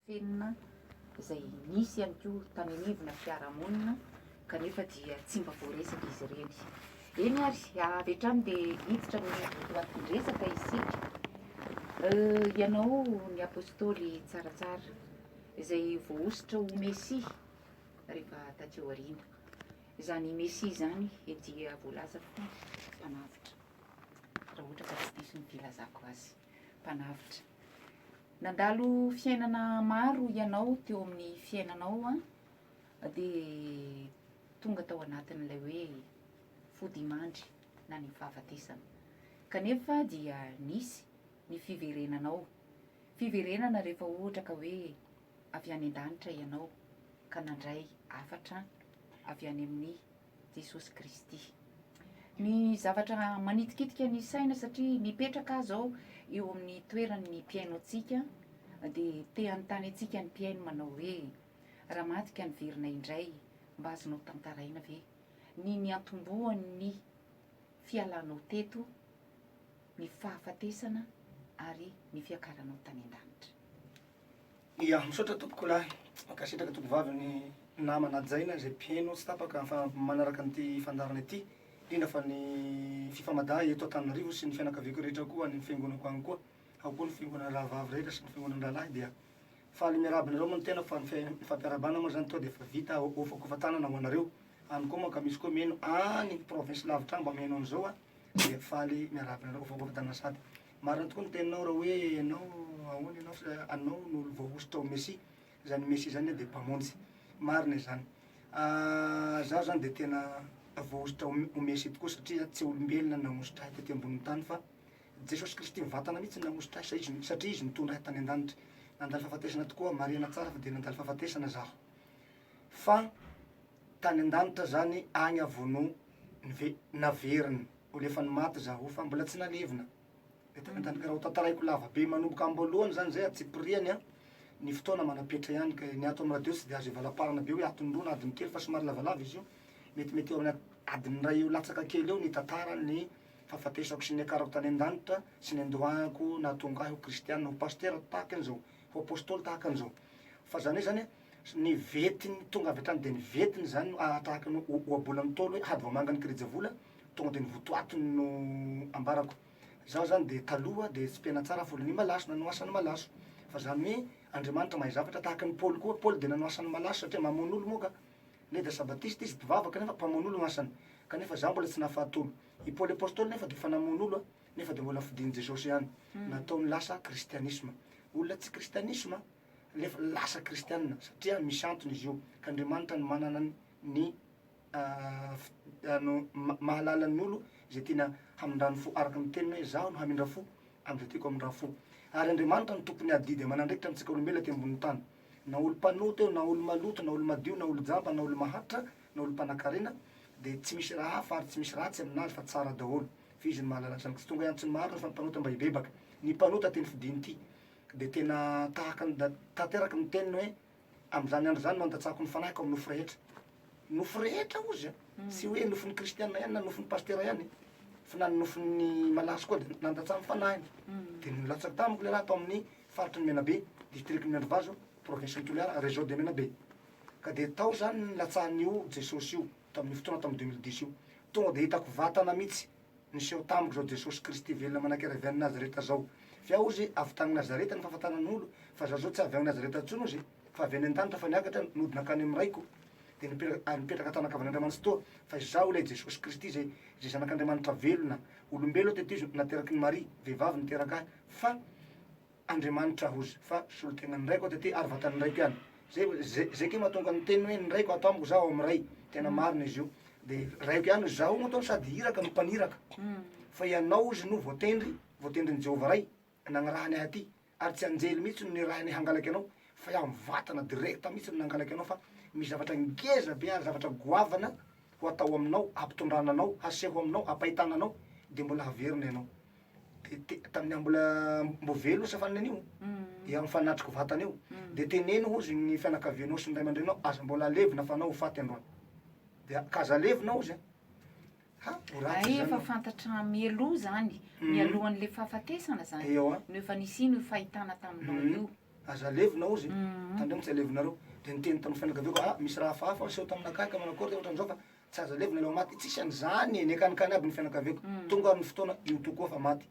Fenina izay nisy ihany koa tany anivona fiarahamonina kanefa dia tsy mba voaresaka izy ireny. Eny ary, avy hatrany dia hiditra ny votoatin-dresaka isika. Ianao ny apostoly tsaratsara izay voahosotra ho Mesia rehefa taty aoriana. Izany Mesia izany dia voalaza fa mpanavotra, raha ohatra ka tsy diso ny filazako azy, mpanavotra. Nandalo fiainana maro ianao teo amin'ny fiainanao an, dia tonga tao anatin'ilay hoe fodimandry na ny fahafatesana. Kanefa dia nisy ny fiverenanao, fiverenana rehefa ohatra ka hoe avy any an-danitra ianao ka nandray hafatra avy any amin'ny Jesosy Kristy. Ny zavatra manitikitika ny saina satria mipetraka aho izao eo amin'ny toeran'ny mpihaino antsika dia te hanontany antsika ny mpihaino manao hoe raha maty ka niverina indray mba azonao tantaraina ve ny niantombohan'ny fialanao teto, ny fahafatesana ary ny fiakaranao tany an-danitra? Ia, misaotra tompoko lahy. Mankasitraka tompovavy ny namana hajaina izay mpihaino tsy tapaka fa manaraka an'ity fandaharana ity, indrindra fa ny Fifamada eto Antananarivo sy ny fianakaviako rehetra koa any amin'ny fiangonako any koa, ao koa ny fiangonana rahavavy rehetra sy ny fiangonana rahalahy dia faly miarahaba anareo moa ny tenako fa ny fampiarahabana moa zany toa dia efa vita hofakofa-tanana ho anareo any koa moa ka misy koa mihaino any province lavitra any mba mihaino an'izao a. Dia faly miarahaba anareo vahoaka tanana sady. Marina tokoa ny teninao raha hoe ianao ahoana ianao fa anao no olo voahosotra ho Mesia. Izany Mesia izany dia mpamonjy. Marina izany. Zaho zany dia tena voahosotra ho Mesia tokoa satria tsy olombelona nagnosotra ahy tety ambonin'ny tany fa Jesosy Kristy mivantana mihitsy no nagnosotra ahy satria izy nitondra ahy tany an-danitra. Nandalo fahafatesana tokoa aho, marihana tsara fa dia nandalo fahafatesana zaho. Fa tany an-danitra zany agny aho vao no nive- naverina, olo efa nimaty zaho fa mbola tsy nalevina, de tany an-danitra, raha ho tantaraiko lava be manomboka am-boalohany zany zay antsipiriany an, ny fotoana manam-petra ihany ka ny ato amin'ny radio tsy de azo ivalaparana be hoe adiny roa na adiny telo fa somary lavalava izy io, metimety eo amin'ny adiny iray eo latsaka kely eo ny tantara ny fahafatesako sy ny niakarako tany an-danitra sy ny niandohako nahatonga ahy ho kristiana, ho pasitera tahaka an'izao, ho apôstôly tahaka an'izao, fa zany hoe zany an. Ny vetiny tonga avy hatrany dia ny vetiny zany no tahaka ny ohabolan'ny Ntaolo hoe hady vao ny kirijavola tonga dia ny votoatiny no ambarako. Zaho zany dia taloha dia tsy mpianatsara fa olon'ny malaso, nanao asan'ny malaso. Fa zany hoe Andriamanitra mahay zavatra tahaka an'i Paoly koa, Paoly dia nanao asan'ny malaso satria mamono olo moa ka. Ne dia sabatista izy mpivavaka nefa mpamono olo no asany. Kanefa zaho mbola tsy nahafaty-olo. I Paoly Apostoly nefa dia efa namono olo nefa dia mbola nofidin'i Jesosy ihany. Nataony lasa kristianisma. Olona tsy kristianisma. nefa lasa kristianina satria misy antony izy io ka Andriamanitra no manana ny no mahalala ny olo izay tiana hamindrany fo araka ny teniny hoe zaho no hamindra fo am'izay tiako hamindra fo ary Andriamanitra no tompon'ny adidy aman'andraikitra amintsika olombelona aty ambonin'ny tany na olo mpanota eo na olo maloto na olo madio na olo jamba na olo mahatra na olo mpanakarena de tsy misy raha hafa ary tsy misy ratsy aminazy fa tsara daholo fa izy no mahalala an'izany tsy tonga hiantso ny marina fa ny mpanota mba hibebaka ny mpanota teny fidiny ity Dia tena tahaka ny tanteraky ny teniny hoe, Amin'izany andro izany no handatsahako ny fanahiko amin'ny nofo rehetra. Nofo rehetra hozy a! Tsy hoe nofon'ny kristiana ihany na nofon'ny pasitera ihany, fa na ny nofon'ny malaso koa dia nandatsaha ny fanahiny. Dia nilatsaka tamiko ilay raha tao amin'ny faritry ny Menabe, distrikan'i Miandrivazo, province-n'i Toliara, région de Menabe. Ka dia tao izany nilatsahan'io Jesosy io, tamin'io fotoana tamin'ny 2010 io. Tonga dia hitako vatana mihitsy. Niseho tamiko zao Jesosy Kristy velona manankery avy any Nazareta zao. F'aho hozy avy tagny Nazareta ny fahafantaran'olo fa zaho zao tsy avy agny Nazareta tsony hozy fa avy any an-danitra fa niakatra nody nankany amin'ny Raiko dia nipetraka ary nipetraka tanankavan'Andriamanitra Tsitoha fa izaho ilay Jesosy Kristy zay zay zanak'Andriamanitra velona olombelona teto izy nateraky ny Maria vehivavy niteraka ahy fa Andriamanitra hozy fa solontenan'ny Raiko aho tety ary vatan'ny Raiko ihany. Zay zay zay kay mahatonga ny teny hoe ny Raiko ato amiko zaho ao amin'ny Ray. Tena marina izy io. De Raiko ihany hozy zaho moa ataony sady iraka no mpaniraka. Fa ianao hozy no voatendry, voatendrin'i Jehovah Ray nagnirahany ahy aty. Ary tsy anjely mihitsy no nirahiny hangalaky anao fa iaho mivantana direct mihitsy no nangalaky anao fa misy zavatra ngeza be ary zavatra goavana ho atao aminao, hampitondrana anao, haseho aminao, hampahitana anao de mbola haverina ianao. De te- tamin'ny aho mbola mbo velona sa fanina an'io dia mifanatrika vatana eo de teneno hozy ny fianakavianao sy ny ray aman-dreninao aza mbola alevina fa anao ho faty androany de ka aza alevina hozy a ha ho ratsy Hay zany efa fantatra mialoha zany, mialohan'le fahafatesana zany Eo a. no efa nisian'io fahitana taminao io. Aza alevina hozy, tandremo tsy alevinareo. De niteny tamin'ny fianakaviako ah misy raha hafahafa niseho taminakahy ka manakory ty ohatran'izao fa tsy azo alevina ilay maty. Tsisy an'izany e, niakanikany aby ny fianakaviako. Tonga ary ny fotoana, io tokoa fa maty.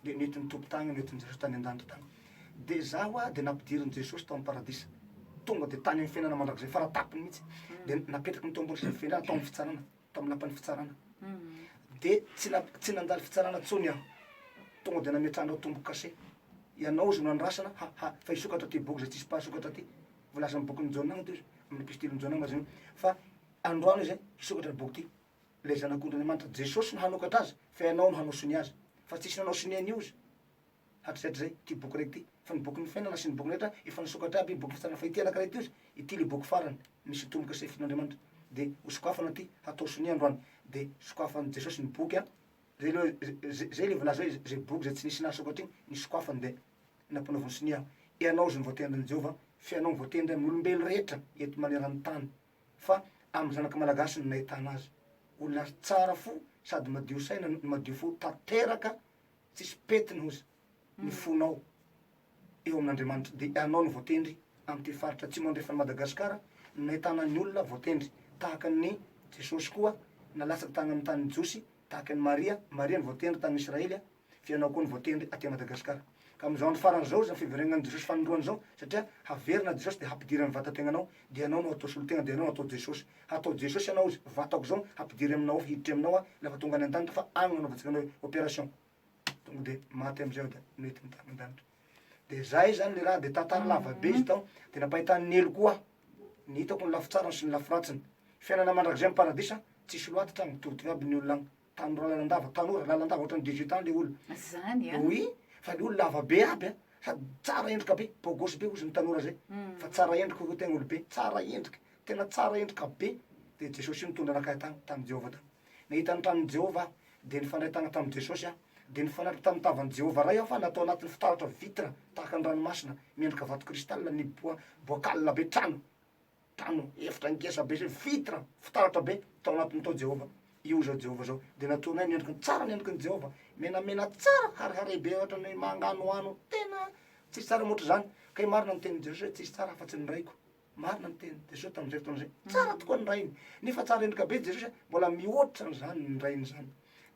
De nentin'ny Tompo tagny, nentin'i Jesosy tany an-danitra tagny. De zaho a de nampidirin'i Jesosy tao amin'ny paradisa. Tonga de tany amin'ny fiainana mandrakizay, faratapony mihitsy. De napetraky ny tao ambony seza fiandrianana, tao amin'ny fitsarana, tao amin'ny lapan'ny fitsarana. De tsy nap- tsy nandalo fitsarana tsony aho. Tonga de nametrahanao tombo-kase. Ianao izy no andrasana, ha ha, fa hisokatra ty boky zay tsisy mpahasokatra ty. Voalazan'ny bokin'i Jaona agny ty izy, amin'ny epistilin'i Jaona agny lazainy fa androany izy hisokatra ny boky ty. Ilay Zanak'ondrin'Andriamanitra Jesosy no hanokatra azy fa ianao no hanao sonia azy. Fa tsisy nanao sonia an'io izy hatrizay hatrizay, ity boky raiky ity. Fa ny bokin'ny fiainana sy ny boky rehetra efa nisokatra aby, boky fitsarana fa ity anankiray ity izy, ity ilay boky farany misy tombo-kase finoan'Andriamanitra. Dia hosokafana ity, hatao sonia androany. Dia sokafan'i Jesosy ny boky an, zay aloha, zay ilay voalaza hoe zay boky zay tsy nisy nahasokatra iny, nisokafany dia nampanaoviny sonia. Ianao izy no voatendrin'i Jehovah, f'ianao no voatendry amin'ny olombelo rehetra eto maneran-tany. Fa amin'ny zanaka malagasy no nahitana azy. Olona tsara fo sady madio saina no madio fo tanteraka tsisy petiny hozy ny fonao eo amin'Andriamanitra dia ianao no voatendry amin'ity faritra atsimo andrefan'i Madagasikara no nahitana ny olona voatendry tahaka ny Jesosy koa nalatsaka tany amin'ny tanin'ny Jiosy tahaka an'i Maria, Maria no voatendry tany Israely fa ianao koa no voatendry aty Madagascar. Ka amin'izao andro farany izao, izao fiverenan'i Jesosy fanindroany izao, satria haverina Jesosy dia hampidirany vatan-tegnanao, dia ianao no hatao solon-tegna, dia ianao no hatao Jesosy. Hatao Jesosy ianao izy, vatako izao hampidiry aminao ao, hiditry aminao aho, lafa tonga any an-danitra fa agny no anaovantsika anao operation. Tonga dia maty amin'izay aho dia noentiny tany an-danitra. Dia zay zany le raha, dia tantara lava be izy tao, dia nampahitan'i Nelo koa aho, ny hitako ny lafy tsarany sy ny lafy ratsiny. Fiainana mandrakizay amin'ny paradisa, tsisy loatitra agny, mitovitovy aby ny olona agny. Tanora lalandava, tanora lalandava ohatran'ny 18 ans le olona. Zany an! Oui, fa le olona lava be aby an, sady tsara endrika be, beau gosse be ozy ny tanora zay, fa tsara endrika hoy tegna olobe, tsara endrika, tena tsara endrika be, de Jesosy io nitondra anakahy tagny, tamy Jehovah tagny. Nahita ny tranon'i Jehovah aho, de nifandray tagna tamy Jesosy aho, de nifanatrika tamy tavan'i Jehovah Ray aho fa natao anatin'ny fitaratra vitre tahaka ny ranomasina, miendrika vato cristal, ny bois, bois be trano. Trano efitra ngeza be zay, vitre, fitaratra be tao anatiny tao Jehovah. Io zao Jehovah zao. De nataonay ny endrikiny, tsara ny endrikiny Jehovah. Menamena tsara, harihare be ohatran'ny manganohano, tena tsisy tsara mihoatra izany. Kay marina ny tenin'i Jesosy hoe tsisy tsara afa-tsy ny Raiko. Marina ny tenin'i Jesosy tamin'izay fotoana izay. Tsara tokoa ny Rainy. Nefa tsara endrika be Jesosy, mbola mihoatra an'izany ny Rainy izany.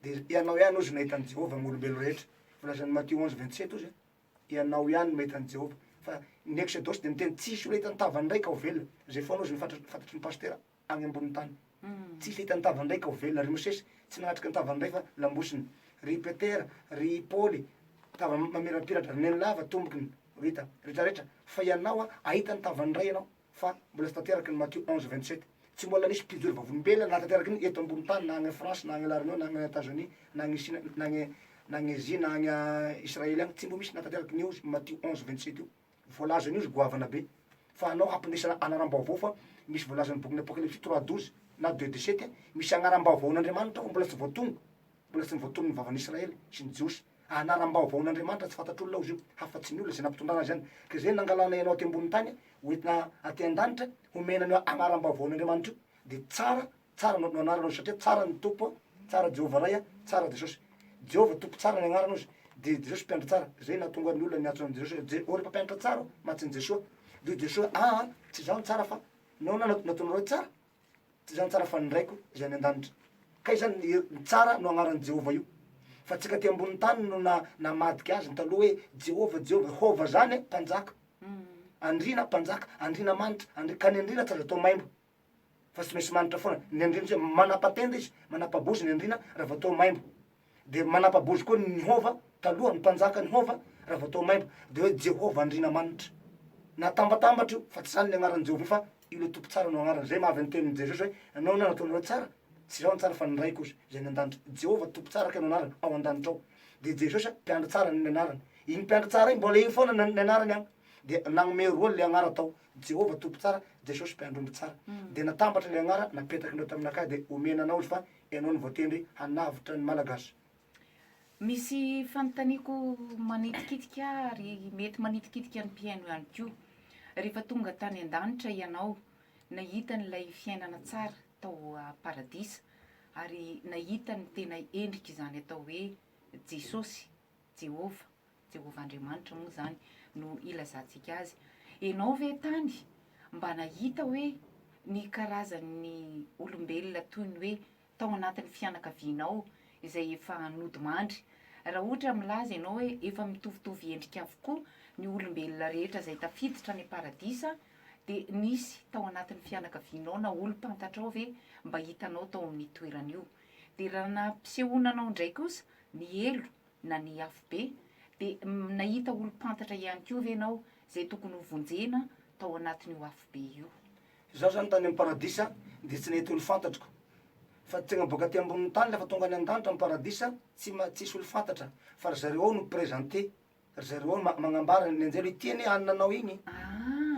De ianao ihany ozy nahita an'i Jehovah amin'ny olombelo rehetra. Voalazan'i Matio onze vingt sept ozy. Ianao ihany no mahita an'i Jehovah. Fa ny Exodosy dia miteny tsisy olona hita ny tavany indray ka ho velona. Izay foana ozy ny fantatry ny pasitera agny ambonin'ny tany. Tsisy hita ny tavany indray ka ho velona. Ry Mosesy tsy nanatrika ny tavany indray fa lambosiny. Ry Petera, ry Paoly, tava mamirapiratra, ry Nenilava tombokiny ho hita. Retraretra. Fa ianao ahita ny tavany indray ianao. Fa mbola tsy tanteraky ny Matio onze vingt sept. Tsy mbola nisy mpijoro vavolombelona nahatanteraky ny eto ambony tany na agny France na agny La Réunion na agny Etats-Unis na agny Chine na agny na agny Asie na agny Israely agny tsy mbo misy nahatanteraky ny io Matio onze vingt sept io. Voalazan'io izy goavana be. Fa anao hampindesana anaram-baovao fa misy voalazan'ny bokin'ny Apokalypsy trois douze na deux dix sept misy agnaram-baovaon'Andriamanitra ao fa mbola tsy voatongo mbola tsy voatonon'ny vavan'Israely sy ny Jiosy. Anaram-baovaon'Andriamanitra tsy fantatr'olona ao izy io, hafa-tsy ny olona izay nampitondrana azy ihany. Ka izay nangalanay anao aty ambonin'ny tany, ho entina aty an-danitra, homena an'io anaram-baovaon'Andriamanitra io, dia tsara, tsara no no anarana ozy, satria tsara ny Tompo, tsara Jehovah Ray, tsara Jesosy. Jehovah Tompo tsara ny agnarany ozy, dia Jesosy mpiandry tsara. Izay nahatonga ny olona niantso an'i Jesosy hoe, Je, ô ry mpampianatra tsara ô, mantsy Jesoa. Dia hoy Jesoa, aa, tsy izaho no tsara fa nahoana no nataonareo tsara? Tsy izany tsara fa ny Raiko izay any an-danitra. Kay izany ny tsara no agnaran'i Jehovah io. Fa tsika aty ambonin'ny tany no na namadika azy ny taloha hoe Jehovah, Jehovah, Hova zany mpanjaka. Andriana mpanjaka, andriana manitra, andri- ka ny andriana tsy azo atao maimbo. Fa tsy maintsy manitra foana. Ny andriana tsy manapa-tenda izy, manapa-bozy ny andriana raha vao atao maimbo. De manapa-bozy koa ny hova, taloha ny mpanjaka ny hova raha vao atao maimbo, de hoe Jehovah Andriana Manitra. Natambatambatra io, fa tsy zany ny agnaran'i Jehovah io fa io le Tompo tsara no agnarany. Zay mahavy ny tenin'i Jesosy hoe, Ianao na nataonareo tsara, tsy izaho no tsara fa ny Raiko ozy, izay any an-danitra. Jehovah Tompo tsara kay no anarany, ao an-danitra ao. De Jesosy mpiandry tsara ny anarany. Iny mpiandry tsara iny mbola iny foana ny anarany agny. De nagnome roa le agnara tao, Jehovah Tompo tsara, Jesosy mpiandry omby tsara. De natambatra le agnara, napetraky taminakahy de omena anao izy fa Ianao no voatendry hanavotra ny Malagasy. Misy fanontaniako manitikitika ary mety manitikitika ny mpihaino ihany koa. Rehefa tonga tany an-danitra ianao, nahita an'ilay fiainana tsara tao paradisa ary nahita ny tena endrik'izany atao hoe Jesosy, Jehovah, Jehovah Andriamanitra moa izany. no ilazantsika azy. Ianao ve tany mba nahita hoe ny karazan'ny olombelona toy ny hoe tao anatin'ny fianakavianao izay efa nodimandry? Raha ohatra milaza ianao hoe efa mitovitovy endrika avokoa ny olombelona rehetra izay tafiditra any am-paradisa dia nisy tao anatin'ny fianakavianao na olom-pantatrao ve mba hitanao tao amin'io toerana io? Dia raha nampisehoana anao indray kosa ny helo na ny afobe dia nahita olom-pantatra ihany koa ve ianao izay tokony ho vonjena tao anatin'io afobe io? Izaho izany tany amin'ny paradisa dia tsy nahita olo fantatriko fa tegna boaka aty ambonin'ny tany refa tonga any an-danitra amin'ny paradisa tsy ma tsisy olo fantatra fa ry zareo ao no mi-presenter Ry zareo ao magnambara ny anjely hoe ity anie hanina anao igny,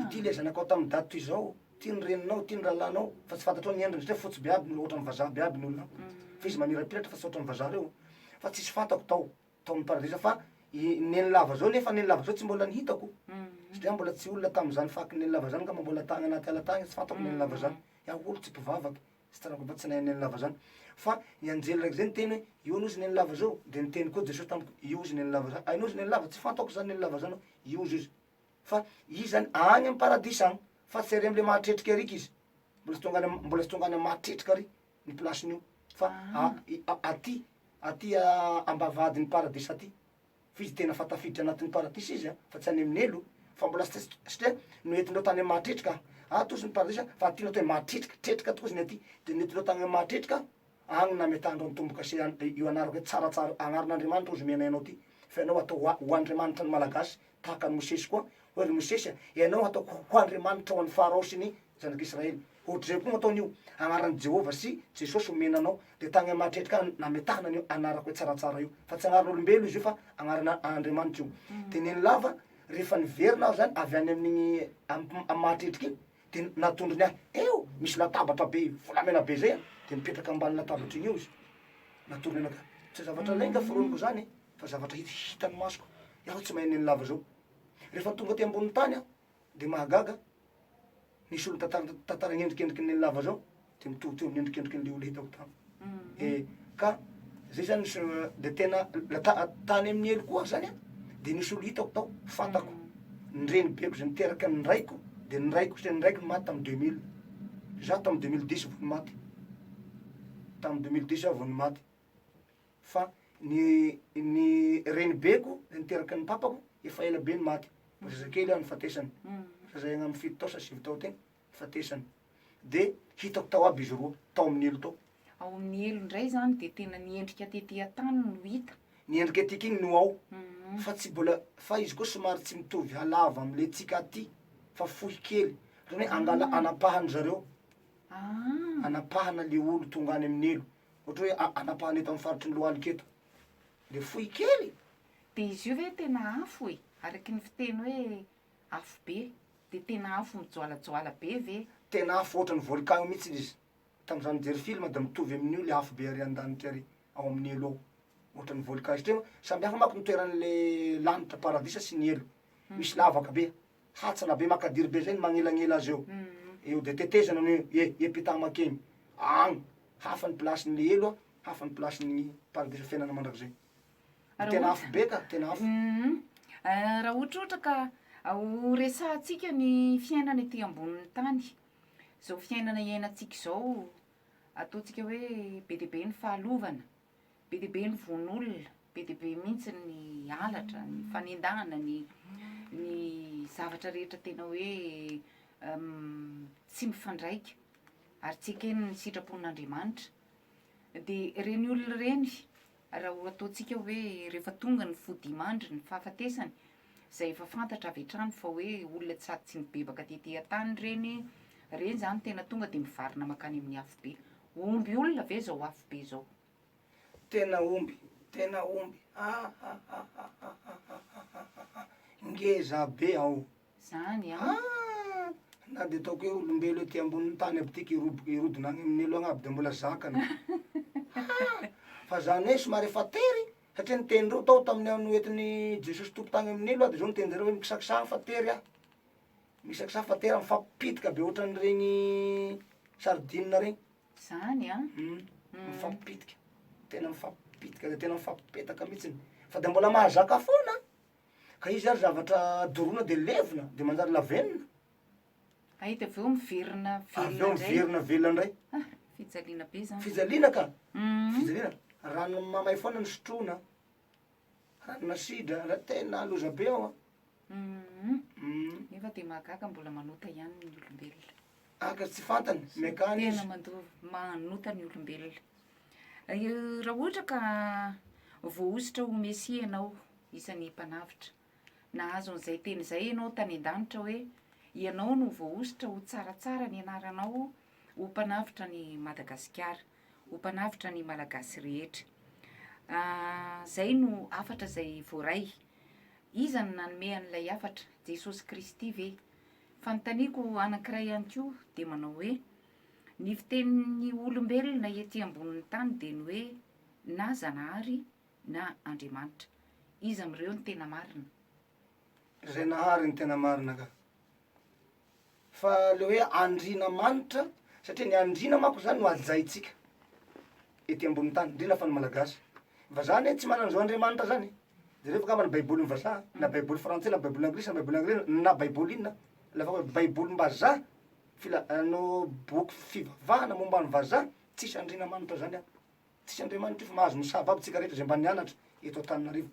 ity le zanakao tamin'ny daty toy izao, ity ny reninao, ity ny rahalahinao, fa tsy fantatrao ny endriny satria fotsy be aby ny olona, ohatran'ny vazaha be aby ny olona any, fa izy mamirapiratra fa tsy ohatran'ny vazaha reo, fa tsisy fantako tao, tao amin'ny paradisa fa i neny lava zao nefa neny lava zao tsy mbola nihitako, satria mbola tsy olona tamin'izany faky neny lava zany angamba mbola tagny anaty ala tagny tsy fantako neny lava zany, iaho olo tsy mpivavaky, Tsy tsaroako fa tsy nahay nenilava zany. Fa ny anjely raiky zay niteny hoe, io anie ozy nenilava zao, de niteny koa Jesosy tamiko, io ozy nenilava zany, hainao ozy nenilava, tsy fantako zany nenilava zany, io ozy izy. Fa izy zany any am paradisa agny, fa tsy ary amle mahatretrika ariky izy, mbola tsy tonga any mbola tsy tonga any am mahatretrika ary ny place-n'io, fa aty aty ambavahadin'ny paradisa aty. Fa izy tena fa tafiditra anatin'ny paradisa izy a, fa tsy any amin'ny helo, fa mbola tsy satria noentindreo tany amin'ny mahatretrika aho, ato ozy ny paradisa fa aty no atao hoe mahatretrika, tretrika tokoa izy ny aty, de noentindreo tany amin'ny mahatretrika aho, agny nametahandreo ny tombokase an io anarako hoe tsaratsara, agnaran'Andriamanitra ozy omenay anao ty, fa ianao atao ho ho Andriamanitra ny Malagasy, tahaka an'i Mosesy koa, hoe ry Mosesy a, ianao hataoko ho Andriamanitra ho an'i Farao sy ny zanak'Israely. Ohatr'izay koa no ataon'io, agnaran'i Jehovah sy Jesosy omena anao, dia tagny am mahatretrika agny nametahana an'io anarako hoe tsaratsara io, fa tsy agnaran'olombelo izy io fa agnarana Andriamanitra io. Dia nenilava, rehefa niverina aho zany avy any amin'igny am am mahatretrika igny, dia natondrony ahy, eo misy latabatra be volamena be zay an, dia mipetraka ambany latabatra igny eo izy, natorony anakahy, tsy zavatra lainga foroniko zany e, fa zavatra hit hitan'ny masoko, iaho tsy mahay nenilava zao. Rehefa tonga aty ambonin'ny tany aho, Dia mahagaga, nisy olona tantara tantara ny endrikendriky ny lava zao de mitovitovy amin'ny endrikendriky ny le olona hitako tany. Eh, ka zay zany nisy de tena la ta- tany amin'ny helo koa zany an, de nisy olo hitako tao, fantako, ny renibeko zay niteraka ny raiko, de ny raiko sy ny raiko no maty tamin'ny 2000, za tamin'ny 2010 vao nimaty, tamin'ny 2010 aho vao nimaty. Fa ny ny renibeko niteraka ny papako efa ela be no maty, mbo zazakely aho nifatesany, zaza egny amy fito tao sa sivy tao tegny nifatesany, de hitako tao aby izy roa, tao amin'ny helo tao. Ao amin'ny helo indray zany de tena ny endrika tety an-tany no hita. Ny endrika etiky igny no ao, fa tsy mbola, fa izy koa somary tsy mitovy halava amle tsika aty fa fohy kely, ohatrany hoe angala anapahan zareo, anapahana le olo tonga any amin'ny helo. Ohatra hoe anapahana eto amin'ny faritry ny lohalika eto. Le fohy kely. Dia izy io ve tena afo e? Araky ny fiteny hoe afo be, dia tena afo mijoalajoala be ve? Tena afo ohatran'ny volcan io mihitsy izy. Tamin'izaho nijery film dia mitovy amin'io le afo be ary an-danitra ary ao amin'ny helo ao. Ohatran'ny volcan satria samy hafa manko ny toeran'le lanitra paradisa sy ny helo. Misy lavaka be. Hatsana be makadiry be zay ny magnelagnela azy eo. Eo de tetezana no e epitaha makeny. Agny hafa ny place ny helo a, hafa ny place ny paradisa fiainana mandrakizay. Raha Tena ohatra afo be ka, tena afo. Raha ohatrohatra ka ho resahantsika ny fiainana ety ambonin'ny tany, izao fiainana iainantsika izao, ataontsika hoe be dia be ny fahalovana, Be dia be ny vono olona, be dia be mihitsy ny halatra, ny fanendahana, ny ny zavatra rehetra tena hoe tsy mifandraika ary tsy eken'ny sitrapon'Andriamanitra. Dia ireny olona ireny raha ho ataontsika hoe rehefa tonga ny fodimandry, ny fahafatesany, izay efa fantatra avy hatrany fa hoe olona tsy sady tsy nibebaka tety an-tany ireny, ireny izany tena tonga dia mivarina mankany amin'ny afobe. Omby olona ve izao afobe izao? Tena omby, tena omby, ahahahahahahahahaha, ngeza be ao. Zany an! Ah! Na de ataoko hoe olombelo ety ambonin'ny tany aby ty k'iroboka hirodona agny amin'ny helo agny aby de mbola zakany. Ah! Fa zany hoe somary efa tery, satria ny tenindreo tao tamin'ny andro noentin'i Jesosy Tompo tagny amin'ny helo aho de zao ny tenin-jareo hoe mikisakisaha fa tery aho. Mikisakisaha fa tery aho, mifampipitika be ohatran'ireny sardine regny. Zany an! Hum, mifampipitika, tena mifampipitika de tena mifampipetaka mihitsiny, fa de mbola mahazaka foana an! Ka izy ary zavatra dorona de levona de manjary lavenona. Hay de avy eo miverina Avy velona eo indray. miverina velona indray. Ah, fijaliana be zany. Fijaliana ka! Fijaliana. Rano mamay foana no sotroina, rano nasidra, ra- tena loza be ao an. Nefa dia mahagaga mbola manota ihany ny olombelona. Aka tsy fantany, miakany Tena izy. mandova, manota ny olombelona. Raha ohatra ka voahosotra ho Mesia ianao, isan'ny mpanavotra, nahazo an'izay teny izay ianao tany an-danitra hoe ianao no voahosotra ho tsaratsara ny anaranao ho mpanavotra an'i Madagasikara, ho mpanavotra ny Malagasy rehetra. Izay no hafatra izay voaray. Iza no nanome an'ilay hafatra? Jesosy Kristy ve? Fanontaniako anankiray ihany koa dia manao hoe, ny fitenin'ny olombelona ety ambonin'ny tany dia ny hoe na Zanahary na Andriamanitra. Iza amin'ireo no tena marina? Izay nahary no tena marina ka. Fa le hoe andriana manitra, satria ny andriana manko zany no hajaintsika ety ambony tany, indrindra fa ny malagasy. Vazaha anie tsy manana an'izao andriamanitra zany e. Jereo fa angamba ny baibolin'ny vazaha, na baiboly frantsay, na baiboly anglisy, na baiboly anglais, na baiboly inona, la fa hoe baibolim-bazaha, fila- no boky fivavahana momba ny vazaha, tsisy andriana manitra zany ao. Tsisy andriamanitra io fa mahazo misava aby tsika rehetra zay mba nianatra eto Antananarivo.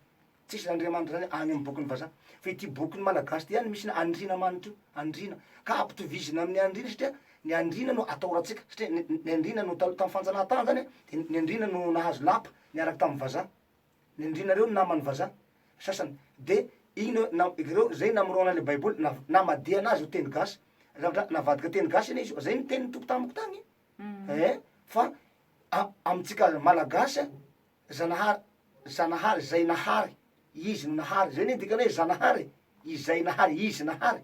Tsisy andriamanitra zany any amin'ny bokin'ny vazaha. Fa ity bokin'ny malagasy ity ihany misy ny andriana manitra io, andriana. Ka ampitovizina amin'ny andriana satria ny andriana no atahorantsika satria ny ny andriana no taloha tamin'ny fanjanahantany zany de ny andriana no nahazo lapa niaraka tamin'ny vazaha. Ny andriana reo no naman'ny vazaha sasany. De iny no na ireo zay namorona le baiboly nav- namadihana azy ho teny gasy. Zavatra navadika teny gasy anie izy io, zay ny tenin'ny Tompo tamiko tagny. Eh fa a amintsika malagasy a, Zanahary, Zanahary, zay nahary, izy no nahary, zay anie dikany hoe Zanahary e, izay nahary, izy nahary,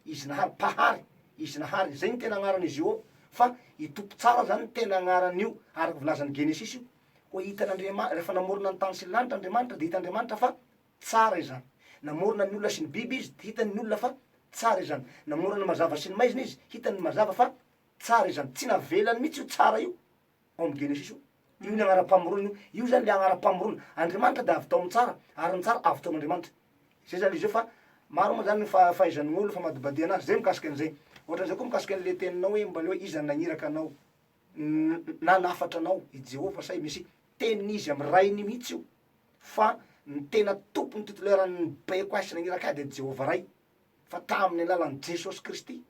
izy nahary, mpahary, izy nahary, zay no tena agnaran'izy io ao, fa i Tompo tsara zany no tena agnaran'io, araka volazan'ny Genesisy io, koa hitan'Andriama-, rehefa namorona ny tany sy ny lanitra Andriamanitra de hitan'Andriamanitra fa tsara izany, namorona ny olona sy ny biby izy de hitany ny olona fa tsara izany, namorona ny mazava sy ny maizina izy, hitany ny mazava fa tsara izany, tsy navelany mihitsy io tsara io ao amin'ny Genesisy io, io ny agnaram-pamoronana io, io zany le agnaram-pamoronana, Andriamanitra de avy tao amin'ny tsara, ary ny tsara avy tao amin'Andriamanitra, zay zany le izy eo fa maro moa zany ny fahaizan'ny olo famadibadihana azy, zay mikasika an'izay, ohatran'izay koa mikasika an'le teninao hoe mba le hoe iza no nagniraka anao na nafatra anao, i Jehovah sa i Mesia, tenin'izy amin'ny Rainy mihitsy io, fa ny tena tompony titulaire ny baiko ahy sy nagniraka ahy de Jehovah Ray, fa tamin'ny alalan'i Jesosy Kristy.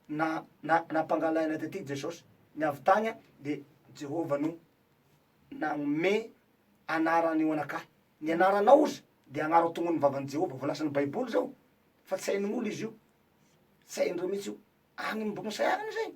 na na nampangalaina tety Jesosy, ny avy tagny de Jehovah no nagnome anarany io anakahy, ny anaranao ozy de agnaro tognon'ny vavan'i Jehovah, voalazan'ny baiboly zao fa tsy hain'olo izy io, tsy haindreo mihitsy io, agny amy bokin'i Isaia agny zay,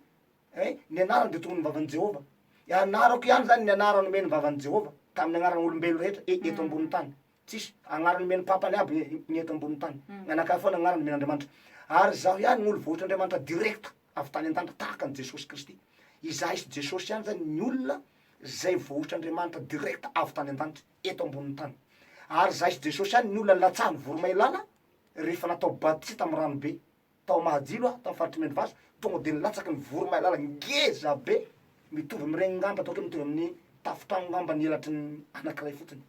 ein, ny anarany de tognon'ny vavan'i Jehovah, anarako ihany zany ny anarany omen'ny vavan'i Jehovah tamin'ny agnaran'olombelo rehetra e- eto ambony tany. Tsisy agnarana omen'ny Papa ny aby ny eto ambonin'ny tany. Ny anakahy foana agnarana omen'Andriamanitra. Ary izaho ihany no olo voahotr'Andriamanitra direct avy tany an-danitra tahaka an'i Jesosy Kristy. Izahay sy Jesosy ihany zany ny olona zay voahotr'Andriamanitra direct avy tany an-danitra eto ambonin'ny tany. Ary izahay sy Jesosy ihany ny olona nilatsahan'ny voromailala rehefa natao batisa tamin'ny rano be. Tao Mahajilo aho, tamin'ny faritr'i Miandrivazo, tonga dia nilatsaky ny voromailala ngeza be mitovy amin'ireny ngamba ataoko hoe mitovy amin'ny tafontrano ngamba ny elatry ny anankiray fotsiny.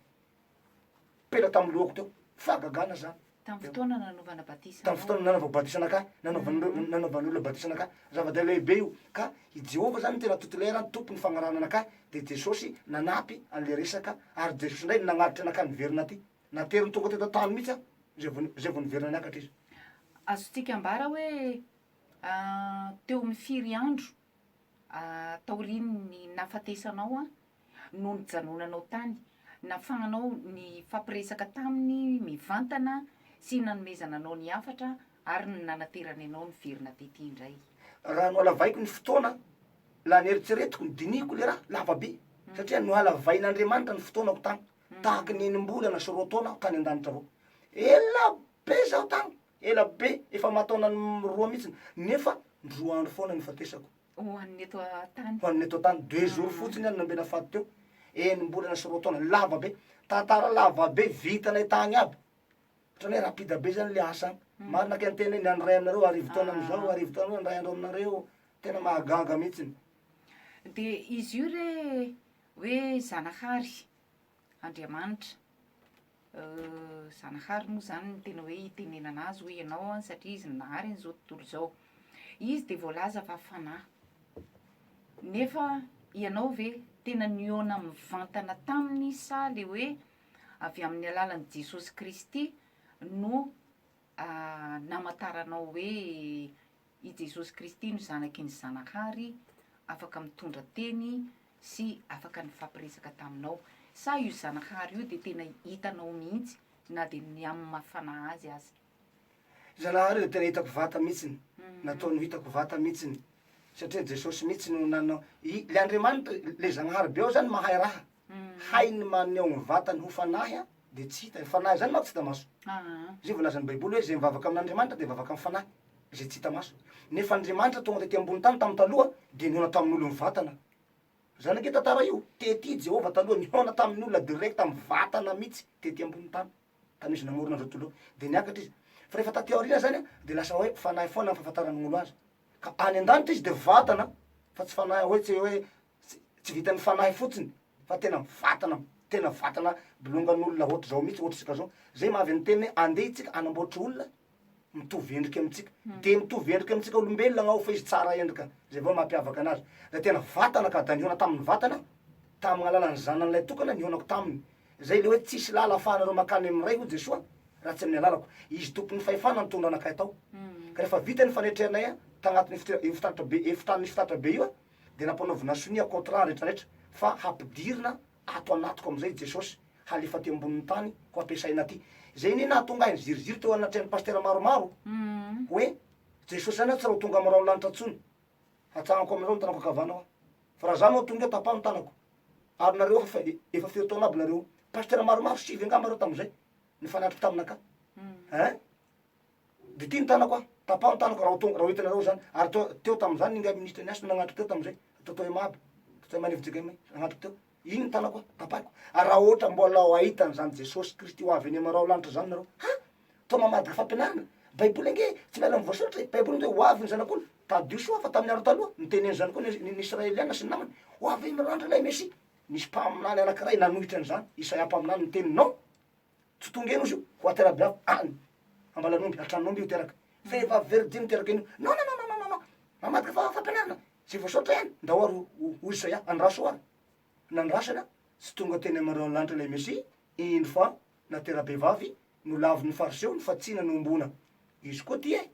Pela tamin'ny lohako teo. Fahagagana zany. Tamin'ny fotoana nanaovana batisa Tamin'ny fotoana nanaovako batisa anakahy, nanaovan'ireo nanaovan'ny olona batisa anakahy. Zava-dehibe io. Ka i Jehovah zany no tena titulaire, tompon'ny fagnarahana anakahy, de Jesosy nanampy an'le resaka, ary Jesosy indray nagnatitra anakahy niverina aty. Nateriny tonga teto an-tany mihitsy aho, zay vao zay vao niverina niakatra izy. Azontsika ambara hoe teo amin'ny firy andro taorian'ny nahafatesanao no nijanonanao tany, nafahanao nifampiresaka taminy mivantana sy nanomezana anao ny hafatra ary ny nanaterany anao niverina tety indray. Raha nohalavaiko ny fotoana, la neritreretiko, nodinihiko le raha, lava be, satria nohalavain'Andriamanitra ny fotoanako tany, tahaky ny enim-bolana sy roa taona aho tany an-danitra avao, ela be zaho tany, ela be, efa aman-taonany roa mihitsiny, nefa ndroa andro foana nifatesako. Ho an'ny eto an-tany. Ho an'ny eto an-tany. Deux jours fotsiny aho no nambela faty teo. Enim-bolana sy roa taona. Lava be. Tantara lava be vitanay tagny aby. Ohatran'ny hoe rapide be zany le asa agny. Marina kay ny teny hoe ny an'ny ray aminareo arivo taona amizao, arivo taona ny ray andro aminareo. Tena mahagaga mihitsiny. Dia izy io re hoe Zanahary, Andriamanitra. Zanahary moa izany no tena hoe itenenana azy hoy ianao an, satria izy no nahary an'izao tontolo izao. Izy dia voalaza fa fanahy. Nefa ianao ve tena nihaona mivantana taminy sa le hoe avy amin'ny alalan'i Jesosy Kristy no namantaranao hoe i Jesosy Kristy no zanaky ny Zanahary afaka mitondra teny sy afaka nifampiresaka taminao? Sa io Zanahary io dia tena hitanao mihitsy na dia ny amin'ny maha fanahy azy aza? Zanahary io dia tena hitako vata mihitsiny, nataony ho hitako vata mihitsiny, satria Jesosy mihitsy no nanao, i le Andriamanitra, le Zagnahary be ao zany mahay raha, hainy maneho ny vatany ho fanahy an, de tsy hita, ny fanahy zany manko tsy hita maso, zay voalazan'ny baiboly hoe zay mivavaka amin'Andriamanitra de mivavaka amin'ny fanahy, zay tsy hita maso, nefa Andriamanitra tonga tety ambony tany tamin'ny taloha de nihaona tamin'olo mivantana, zany ange tantara io, tety Jehovah taloha nihaona tamin'ny olona direct mivantana mihitsy tety ambony tany. Tamin'izy namorona an'izao tontolo izao, dia niakatra izy. Fa rehefa taty aoriana zany an, dia lasa hoe fanahy foana ny fahafantaran'ny olo azy. Ka any an-danitra izy dia vatana, fa tsy fanahy hoe tsy hoe tsy vitan'ny fanahy fotsiny, fa tena vatana, tena vatana bolongan'olona ohatr'izao mihitsy, ohatr'isika zao. Zay mahavy ny teny hoe andeha isika hanamboatra olona mitovy endrika amintsika. Dia mitovy endrika amintsika olombelona agnao fa izy tsara endrika, zay avao mampiavaka anazy. Dia tena vatana ka, da nihaona tamin'ny vatana, tamin'ny alalan'ny zanany lahy tokana nihaonako taminy. Zay le hoe tsisy lala afahanareo makany amin'ny Ray hoy Jesoa raha tsy amin'ny alalako. Izy tompon'ny fahefana nitondra anakay tao. Ka rehefa vita ny fanetrehanay tagnatin'io io fitaratra be efitrano nisy fitaratra be io dia nampanaovina sonia contrat retraretra fa hampidirina ato anatiko amizay Jesosy halefa aty ambonin'ny tany ho ampiasaina aty. Zay anie nahatonga ahy niziriziry teo anatrehan'ny pasitera maromaro hoe Jesosy zany aho tsy raha ho tonga amin'ny rahon'ny lanitra intsony. Hatsangako aminareo ny tanako ankavana aho. Fa raha za no tonga eo tapaho ny tanako. Ary nareo efa efa firy taona aby nareo? Pasteur maromaro sivy angamba reo tamizay nifanatrika taminakahy. Hein? De ty ny tanako ah, tapaho ny tanako raha ho tonga raha ho hitanareo zany. Ary teo teo tamizany ingahy ministre ny asa no nagnatrika teo tamizay. Toto Emma aby. Toto Emma Nivojigame nagnatrika teo. Iny ny tanako ah, tapahiko. Ary raha ohatra mbola ho ahita an'izany Jesosy Kristy ho avy eny amarao lanitra zany nareo. Ha! Toa mamadika fampianarana. Baiboly ange tsy miala amin'ny voasoratra e. Baiboly ange ho avy ny zanak'olona. Tadidio soa fa tamin'ny andro taloha, niteneny izany koa ny ny Israeliana sy ny namany. Ho avy mirandra ilay Mesia. Nisy mpaminany anankiray nanohitra an'izany, Isaia mpaminany niteny, non! Tsy tonga eny ozy io, ho aterabiavo any Ambalan'omby, an-tranon'omby io teraka. Vehivavy virjiny teraka eny io. Non, non, non, non, non, non! Mamadika fa fampianarana. Izay voasoratra ihany. Ndao ary hoy Isaia, andraso ary. Nandrasana, tsy tonga teny amin-dRao lanitra ilay Mesia, indro fa natera-behivavy, nolavin'ny Fariseo ny fatsiana nohomboana. Izy koa ity e!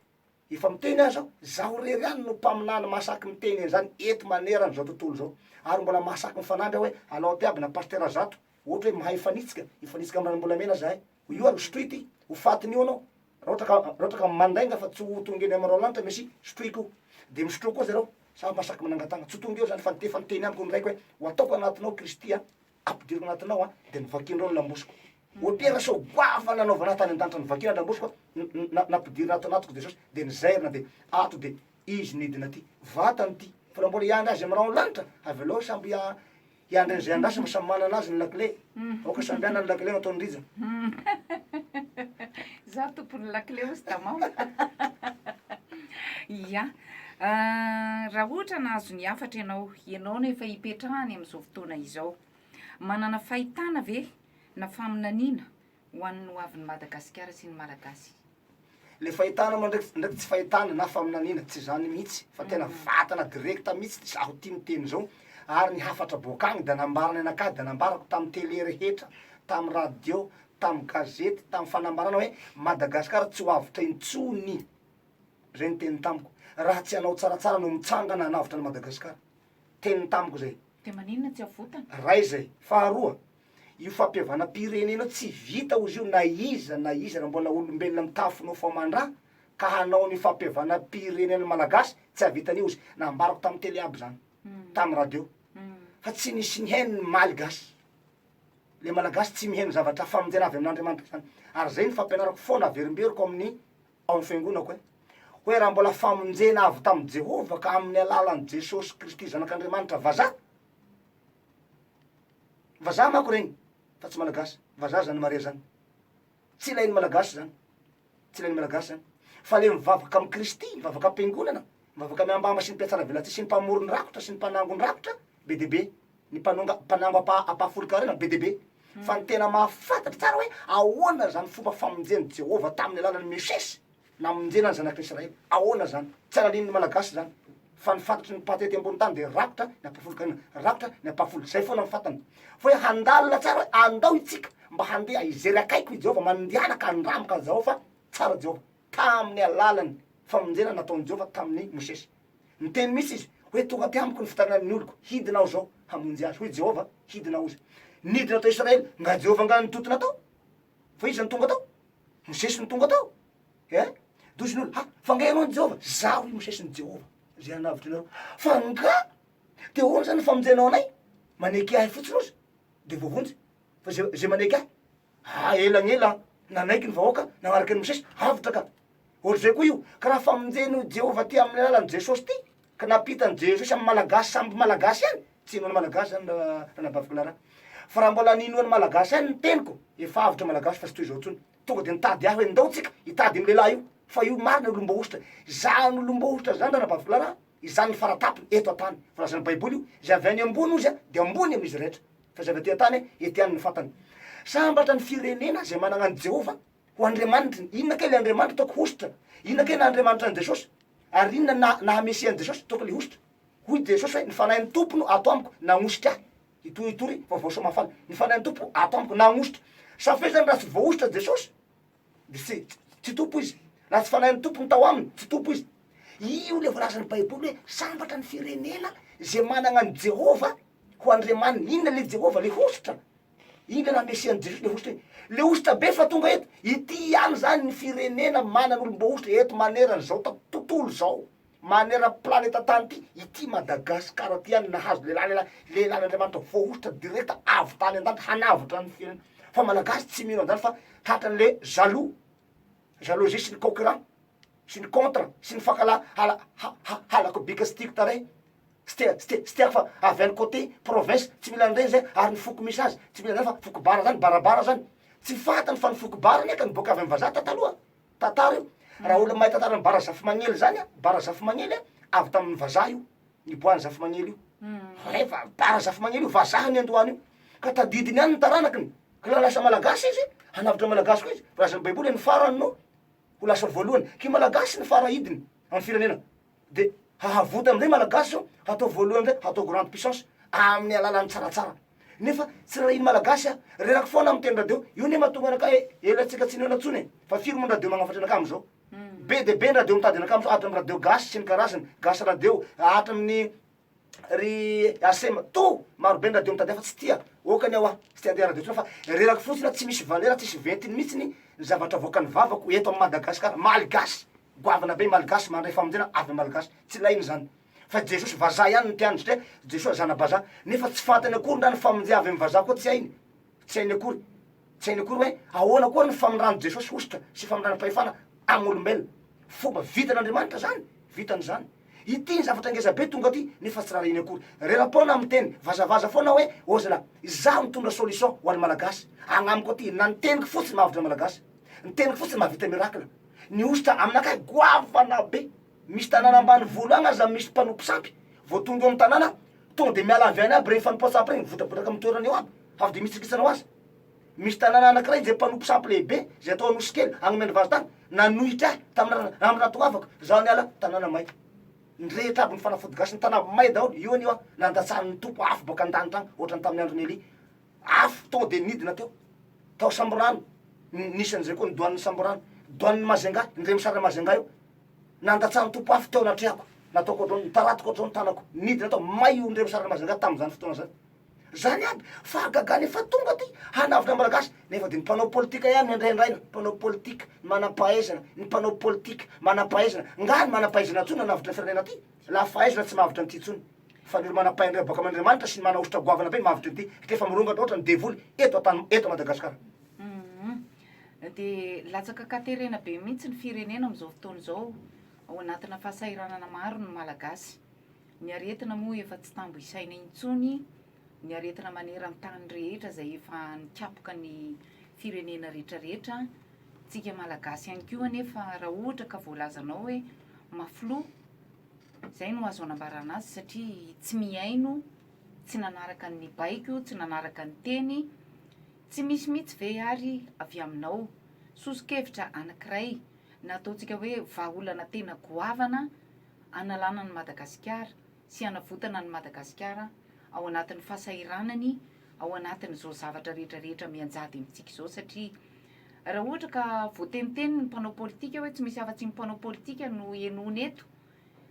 Efa miteny aza aho, zaho irery ihany no mpaminany mahasaky miteny an'izany eto manerana izao tontolo izao. Ary mbola mahasaky mifanandry aho hoe alao aty aby na pasitera zato, ohatra hoe mahay mifanitsika, hifanitsika amin'ny ranom-bolamena zahay. Io ary sotroy ity, ho fatin'io anao. Raha ohatra ka, raha ohatra ka mandainga fa tsy ho tonga eny amin'ny Raolanitra Mesia, sotroy koa. Dia misotroa koa zareo, za mahasaky manangan-tagna. Tsy ho tonga eo zany fa efa niteny amiko ny raiko hoe ho ataoko anatinao Kristy a. Ampidiriko anatinao an, dia novakianreo ny lambosiko. Opération goavana nanaovana ahy tany an-danitra, novakiana ny lambosiko an, nampidirina ato anatiko Jesosy, dia nizairina dia ato dia Izy nidina aty. Vatany ity. Fa raha mbola hiandry Azy amin'ny rahon'ny lanitra, avelao samby hiandry an'izay andrasany fa samy manana azy ny lakile. Aoka samby hanana ny lakile nataon'i Rija. Za tompon'ny lakile hozy Damao. Ia. Raha ohatra nahazo ny hafatra ianao, ianao no efa ipetrahany amin'izao fotoana izao. Manana fahitana ve na faminaniana ho an'ny ho avin'i Madagasikara sy ny Malagasy? Le fahitana moa ndraiky ndraiky tsy fahitana na faminaniana, tsy zany mihitsy fa tena vatana direct mihitsy zaho ty miteny zao, ary ny hafatra boakagny da nambarany anakahy da nambarako tamy tele rehetra, tamy radio, tamy gazety, tamy fanambarana hoe Madagasikara tsy ho avotra intsony. Zay ny teniny tamiko. Raha tsy hanao tsaratsara no mitsangana hanavotra an'i Madagasikara. Teniny tamiko zay. Dia maninona tsy avotana? Ray zay. Faharoa, io fampihavanam-pirenena io tsy vita ozy io na iza na iza raha mbola olombelona mitafy nofo aman-dra ka hanao ny fampihavanam-pirenena malagasy tsy hahavita an'io ozy. Nambarako tamin'ny tele aby zany, tamin'ny radio. Fa tsy nisy nihaino ny malgasy. Le malagasy tsy mihaino zavatra famonjena avy amin'Andriamanitra zany. Ary zay ny fampianarako foana averimberiko amin'ny ao amin'ny fiangonako e, hoe raha mbola famonjena avy tamin'i Jehovah ka amin'ny alalan'i Jesosy Kristy Zanak'Andriamanitra vazaha, vazaha manko ireny fa tsy malagasy, vazaha zany Maria zany, tsy ilain'ny malagasy zany, tsy ilain'ny malagasy zany, fa le mivavaka amin'i Kristy, mivavaka am-piangonana, mivavaka miambamba sy ny mpihatsaravelatsia sy ny mpamoron-drakotra sy ny mpanangon-drakotra be dia be, ny mpanonga, mpanango apa, ampahafolon-karena be dia be. Fa ny tena mahafantatra tsara hoe ahoana izany fomba famonjen'i Jehovah tamin'ny alalan'i Mosesy namonjena ny zanak'i Israely. Ahoana izany? Tsy halalin'ny Malagasy izany. Fa ny fantatry ny mpaty ety ambony tany dia rakotra ny ampahafolon-karena, rakotra ny ampahafolo. Izay foana ny fantany. Fa hoe handalina tsara hoe andao itsika mba handeha hijery akaiky i Jehovah, mandehana ka andramo ka zahao fa tsara Jehovah. Tamin'ny alalan'ny famonjena nataon'i Jehovah tamin'i Mosesy. Niteny mihitsy izy hoe, Tonga aty amiko ny fitarainan'ny oloko, hidina aho izao hamonjy azy. Hoy Jehovah, Hidina aho izy. Nidina tao Israely, nga Jehovah nga nitontona tao? Fa iza no tonga tao? Mosesy no tonga tao. Eh? Dozy ny olona, ha, fa nga ianao ny Jehovah? Zaho i Mosesy ny Jehovah, izay hanavotra anareo. Fa nga? Dia ahoana izany ny famonjenao anay? Maneke ahy fotsiny ozy, dia voavonjy. Fa izay, izay maneke ahy, ha, ela ny ela, nanaiky ny vahoaka, nanaraka an'i Mosesy, avotra ka. Ohatr'izay koa io, ka raha famonjen'io Jehovah ty amin'ny alalan'i Jesosy ty, ka nampitan'i Jesosy amin'ny Malagasy samby Malagasy ihany, tsy inoan'ny Malagasy zany ranabavy Clara, fa raha mbola ninoan'ny Malagasy ihany ny teniko, efa avotra Malagasy fa tsy toy izao intsony, tonga de nitady ahy hoe ndao tsika hitady io lehilahy io, fa io marina olom-boahosotra, izany olom-boahosotra zany ranabavy Clara, izany ny faratapony eto an-tany, voalazan'ny baiboly io, izay avy any ambony ozy de ambony amin'izy rehetra, fa izay avy aty an-tany ety ihany ny fantany. Sambatra ny firenena izay manana an'i Jehovah Ho Andriamanitry ny inona kay le Andriamanitra ataoko hosotra? Inona kay naha Andriamanitra an'i Jesosy? Ary inona na naha Mesia an'i Jesosy ataoko le hosotra? Hoy Jesosy hoe ny Fanahin'ny Tompo no ato amiko nagnositra ahy hitory hitory vaovao soa mahafaly. Ny Fanahin'ny Tompo ato amiko nagnositra. Sa fe zany raha tsy voahosotra Jesosy de tsy tsy Tompo izy. Raha tsy Fanahin'ny Tompo no tao aminy tsy Tompo izy. Io le voalazan'ny Baiboly hoe sambatra ny firenena ze managna an'i Jehovah ho Andriamaniny. Inona le Jehovah? Le hosotra. Inona raha Mesia an'i Jesosy le hosotra e? Le hosotra be fa tonga eto. Ity ihany zany ny firenena manana olom-boahosotra eto manerana izao tontolo izao. Manerana planeta tany ity, ity Madagascar ity ihany nahazo lehilahy lehilahy lehilahin'Andriamanitra voahosotra direct avy tany an-danitra hanavotra ny firenena. Fa Malagasy tsy mino an'izany fa tratran'le jaloux, jalousie sy ny concurrent sy ny contre sy ny fankala hala ha ha halako bika sy tiako tarehy. Tsy tia tsy tia tsy tiako fa avy any côté province tsy mila an'ireny zay ary ny foko misy azy tsy mila an'izany fa foko bara zany barabara zany tsy fantany fa ny foko bara anie ka niboaka avy amin'ny vazaha ta taloha tantara io raha olona mahay tantara ny bara zafimagnely zany a bara zafimagnely a avy tamin'ny vazaha io niboahan'ny zafimagnely io rehefa bara zafimagnely io vazaha ny andohany io ka tadidiny ihany ny taranakiny ka raha lasa malagasy izy hanavotra malagasy koa izy voalazan'ny baiboly hoe ny farany no ho lasa voalohany ky malagasy ny fara hidiny amin'ny firenena De hahavota amizay malagasy zao hatao voalohany amizay hatao grande puissance amin'ny alalan'ny tsaratsara nefa tsy rarahiny malagasy ah reraka foana miteny radio io ne mahatonga anakahy ela tsika tsy nihaona tsony e fa firy moa ny radio magnafatra anakahy amizao be de be ny radio mitady anakahy amizao hatramin'ny radio gasy sy ny karazany gasy radio hatramin'ny Ry Asema, to! Maro be ny radio mitady ahy fa tsy tia okany aho ah, tsy te handeha radio intsony fa reraka fotsiny aho, tsy misy valeur, tsisy ventiny mihitsy ny zavatra avoakan'ny vavako eto am Madagascar, Malgasy, goavana be Malgasy mandray famonjena avy am Malgasy, tsy ilaina izany fa Jesosy vazaha ihany no tiany satria Jesoa zana-bazaha, nefa tsy fantany akory ndra ny famonjea avy am vazaha koa tsy hainy, tsy hainy akory, tsy hainy akory hoe ahoana koa ny famindran'i Jesosy hosotra sy famindranam-pahefana am olombelona, fomba vitan'Andriamanitra zany, vitany zany. Ity ny zavatra ngeza be tonga aty nefa tsy rarahiny akory. Rera-poana amin'ny teny, vazavaza foana hoe ozla, izaho mitondra solution ho an'ny Malagasy. Agnamiko aty, na ny teniko fotsiny mahavotra ny Malagasy. Ny teniko fotsiny mahavita miracle. Ny hosotra aminakahy goavana be. Misy tanàna ambanivolo agny aza misy mpanompo sampy, vao tonga eo amin'ny tanàna, tonga de miala avy any aby regny fanompoan-tsampy regny, mivotrabotraka amin'ny toerana eo aby, avy de mihitsakitsana ho azy. Misy tanàna anankiray izay mpanompo sampy lehibe izay atao Anosikely, agny Miandrivazo tagny, nanohitra ahy tamin'ny amin'ny nahatongavako, zaho niala, tanàna may. Nirehitra aby ny fanafody gasy, ny tanà may daholo, io anio aho, nandatsahan'ny Tompo afo boaka an-danitra agny, ohatran'ny tamin'ny andron'i Elia. Afo tonga de nidina teo, tao Sambirano, nisy an'izay koa ny douane Sambirano, douane Majunga, indray misarina Majunga io, nandatsahan'ny Tompo afo teo anatrehako, nataoko ohatr'izao, nitaratiko ohatr'izao ny tanako, nidina tao, may io indray misarina Majunga tamin'izany fotoana zany. Zany aby, fahagagana efa tonga aty hanavotra ny Malagasy, nefa dia ny mpanao politika ihany no indraindraina, mpanao politika, ny manam-pahaizana, ny mpanao politika, manam-pahaizana, nga ny manam-pahaizana intsony hanavotra ny firenena aty? La fahaizana tsy mahavotra an'ity intsony, fa ny olo manam-pahendrena boaka amin'Andriamanitra sy ny mana hosotra goavana be mahavotra an'ity, satria efa mirongatra ohatry ny devoly eto an-tany, eto Madagasikara. Humm. Dia latsaka an-katerena be mihitsy ny firenena amin'izao fotoana izao, ao anatina fahasahiranana maro ny Malagasy. Ny aretina moa efa tsy tambo isaina intsony, ny aretina maneran-tany rehetra izay efa nikapoka ny firenena rehetra rehetra, tsika malagasy ihany koa anefa raha ohatra ka voalazanao hoe mafy loha, izay no azo anambarana azy satria tsy mihaino, tsy nanaraka ny baiko, tsy nanaraka ny teny. Tsy misy mihitsy ve ary avy aminao soso-kevitra anankiray na ataontsika hoe vahaolana tena goavana hanalana an'i Madagasikara sy hanavotana an'i Madagasikara ao anatin'ny fahasahiranany ao anatin'izao zavatra rehetra rehetra mianjady amintsika izao satria raha ohatra ka voateniteny ny mpanao politika hoe tsy misy afa-tsy ny mpanao politika no henoina eto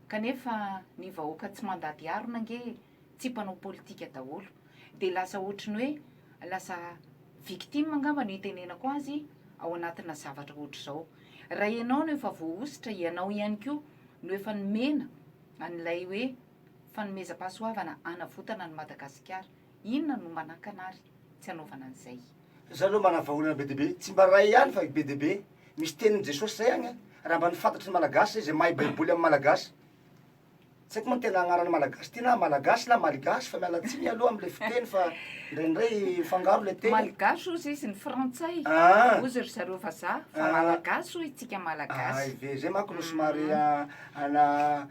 kanefa ny vahoaka tsy mandady harona ange tsy mpanao politika daholo dia lasa ohatry ny hoe lasa victime angamba no itenenako azy ao anatina zavatra ohatr'izao. Raha ianao no efa voahosotra, ianao ihany koa no efa nomena an'ilay hoe fanomezam-pahasoavana hanavotana an'i Madagasikara, inona no manakana ary tsy hanaovana an'izay? Za aloha manana vahaolana be dia be, tsy mba ray ihany fa be dia be. Misy tenin'i Jesosy zay agny a, raha mba ny fantatry ny Malagasy zay, zay mahay baiboly amin'ny Malagasy. Tsy haiko moa ny tena agnarana malagasy ty na malagasy na maligasy fa miala tsiny aloha amle fiteny fa indraindray mifangaro le teny. Malgache hozy izy ny frantsay, hozy ry zareo vazaha fa malagasy hoy itsika malagasy. Hay ve, zay manko no somary ana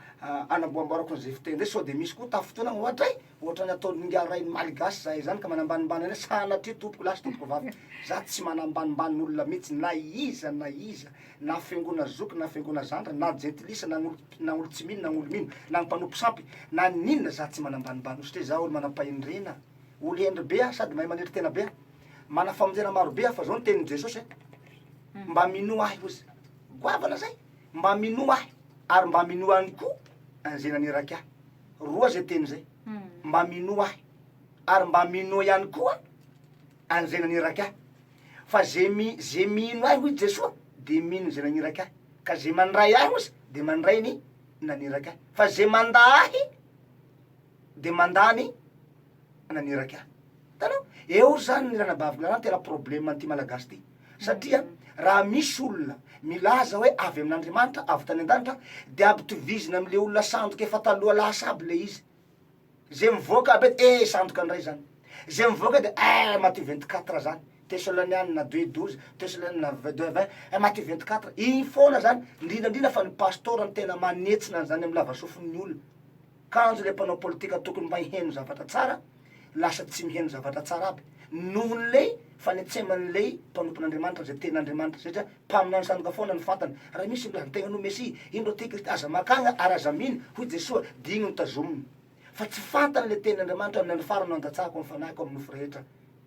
anamboamboarako an'izay fiteny zay sao de misy koa tafintohina ohatra e, ohatran'ny ataon'ingahy rain'ny maligasy zahay zany ka manambanimbany anay, sanatria tompoko lahy sy tompoko vavy, za tsy manambanimbany olona mihitsy na iza na iza. na fiangona zoky na fiangona zandry na jentilisa na olo na olo tsy mino na olo mino na mpanompo sampy na n'inona za tsy manambanimbany olo satria za olo manam-pahendrena olo hendry be aho sady mahay manetry tena be aho mana famonjena maro be aho fa zao ny tenin'i Jesosy e mba minoa ahy hozy goavana zay mba minoa ahy ary mba minoa ihany koa an'izay naniraka ahy roa zay teny zay mba minoa ahy ary mba minoa ihany koa an'izay naniraka ahy Fa ze mi, ze mino ahy hoy Jesoa de mino ze nagniraka ahy, ka ze mandray ahy osa de mandray ny naniraka ahy, fa ze mandà ahy de mandà ny naniraka ahy. Hitanao? Eo zany ny ranabaviko Lalana tena problème an'ity malagasy ty, satria raha misy olona milaza hoe avy amin'Andriamanitra, avy tany an-danitra, de ampitovizina am'le olona sandoka efa taloha lasa aby le izy. Ze mivoaka aby eto, eh sandoka ndray zany. Ze mivoaka eto, eh Mathieu 24 zany, Tesalonianina deux 12, Tesalonianina deux 20, eh Mathieu 24, iny foana zany, indrindra indrindra fa ny pasteur no tena manetsina an'izany amin'ny lavasofin'ny olona. Kanjo le mpanao politika tokony mba hiheno zavatra tsara, lasa tsy miheno zavatra tsara aby, nohon'ilay fanetseman'ilay mpanompon'Andriamanitra zay tenin'Andriamanitra, satria mpaminany sandoka foana no fantany, raha misy milaza ny tegnany ho Mesia, indro aty Kristy, aza makagna ary aza mino, hoy Jesoa, dia igny no tazominy. Fa tsy fantany le tenin'Andriamanitra amin'ny andro farany no handatsahako ny fanahiko amin'ny nofo rehetra.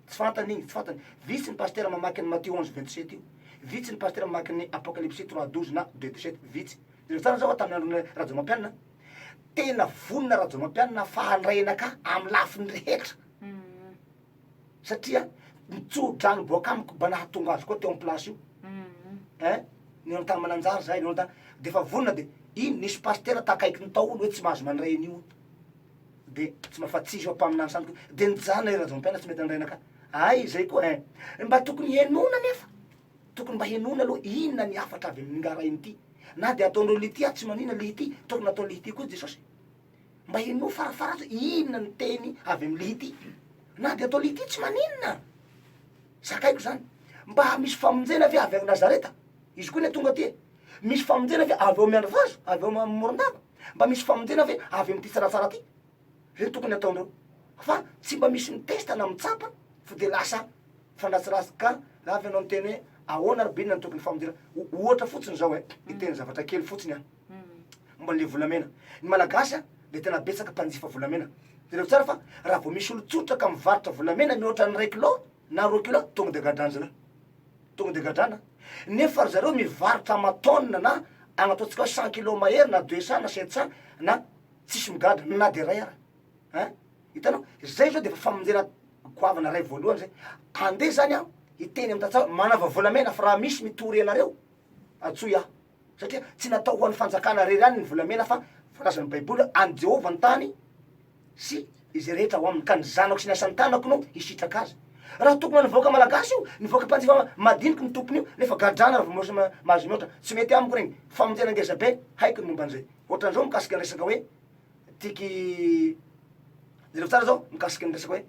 Tsy fantany igny, tsy fantany. Vitsy ny pasitera mamaky ny Matio 11 27 io. Vitsy ny pasitera mamaky ny Apokalypsy 3 12 na 2 17, vitsy. Jereo tsara zao tamin'ny andron'i Rajaomampianina, tena vonona Rajaomampianina fa handray anakahy amin'ny lafiny rehetra. Satria ny tso-drano boaka amiko mba nahatonga azy koa teo am place io. Hein, nihaona tany Mananjary zahay, nihaona tany, de efa vonona de iny nisy pasitera takaikiny tao hono hoe tsy mahazo mandray an'io hono. De tsy mba fa tsisy eo mpaminany sandoka io. De nijanona i Rajaomampianina tsy mety nandray anakahy. Hay zay koa hein. Mba tokony henoina anefa. Tokony mba henoina aloha inona ny hafatra avy amin'ingahy rainy ity. Na dia ataondreo lity aho tsy manina lity, tokony atao lity koa Jesosy. Mba henoy farafaharatsiny inona ny teny avy amin'ny lity. Na dia atao lity tsy maninona. Zakaiko izany. Mba misy famonjena ve avy any Nazareta? Izy koa anie tonga aty e. Misy famonjena ve avy ao Miandrivazo, avy ao Morondava? Mba misy famonjena ve avy amin'ity tsaratsara ity? Zay no tokony ataondreo. Fa tsy mba misy mitesta na mitsapa fa de lasa fandratsiratsy ka raha avy ianao miteny hoe ahoana ry binona no tokony famonjena, ohatra fotsiny zao e, hiteny zavatra kely fotsiny aho momba an'le volamena. Ny malagasy a de tena betsaka mpanjifa volamena. Jereo tsara fa raha vao misy olon-tsotra ka mivarotra volamena mihoatra ny iray kilao na roa kilao tonga de gadrany zalahy, tonga de gadrana. Nefa ry zareo mivarotra aman-taonina na agnataontsika hoe cent kilos mahery na deux cent na sept cent na Tsisy migadra na de ray ara ein! Hitanao? Zay zao de efa famonjena goavana ray voalohany zay. Andeha zany aho hiteny amin'ny tantsaha hoe manava volamena fa raha misy mitory anareo antsoy aho. Satria tsy natao ho an'ny fanjakana rery ihany ny volamena fa voalazan'ny baiboly hoe an'i Jehovah ny tany sy izay rehetra ao aminy ka ny zanako sy ny asan'ny tanako no hisitraka azy. Raha tokony ho an'ny vahoaka malagasy io, ny vahoaka mpanjifa madiniky ny tompony io nefa gadrana raha vao mahazo mihoatra. Tsy mety amiko regny. Famonjena ngeza be, haiko ny momba an'izay. Ohatran'izao mikasika ny resaka hoe tiky jereo tsara zao mikasika ny resaka hoe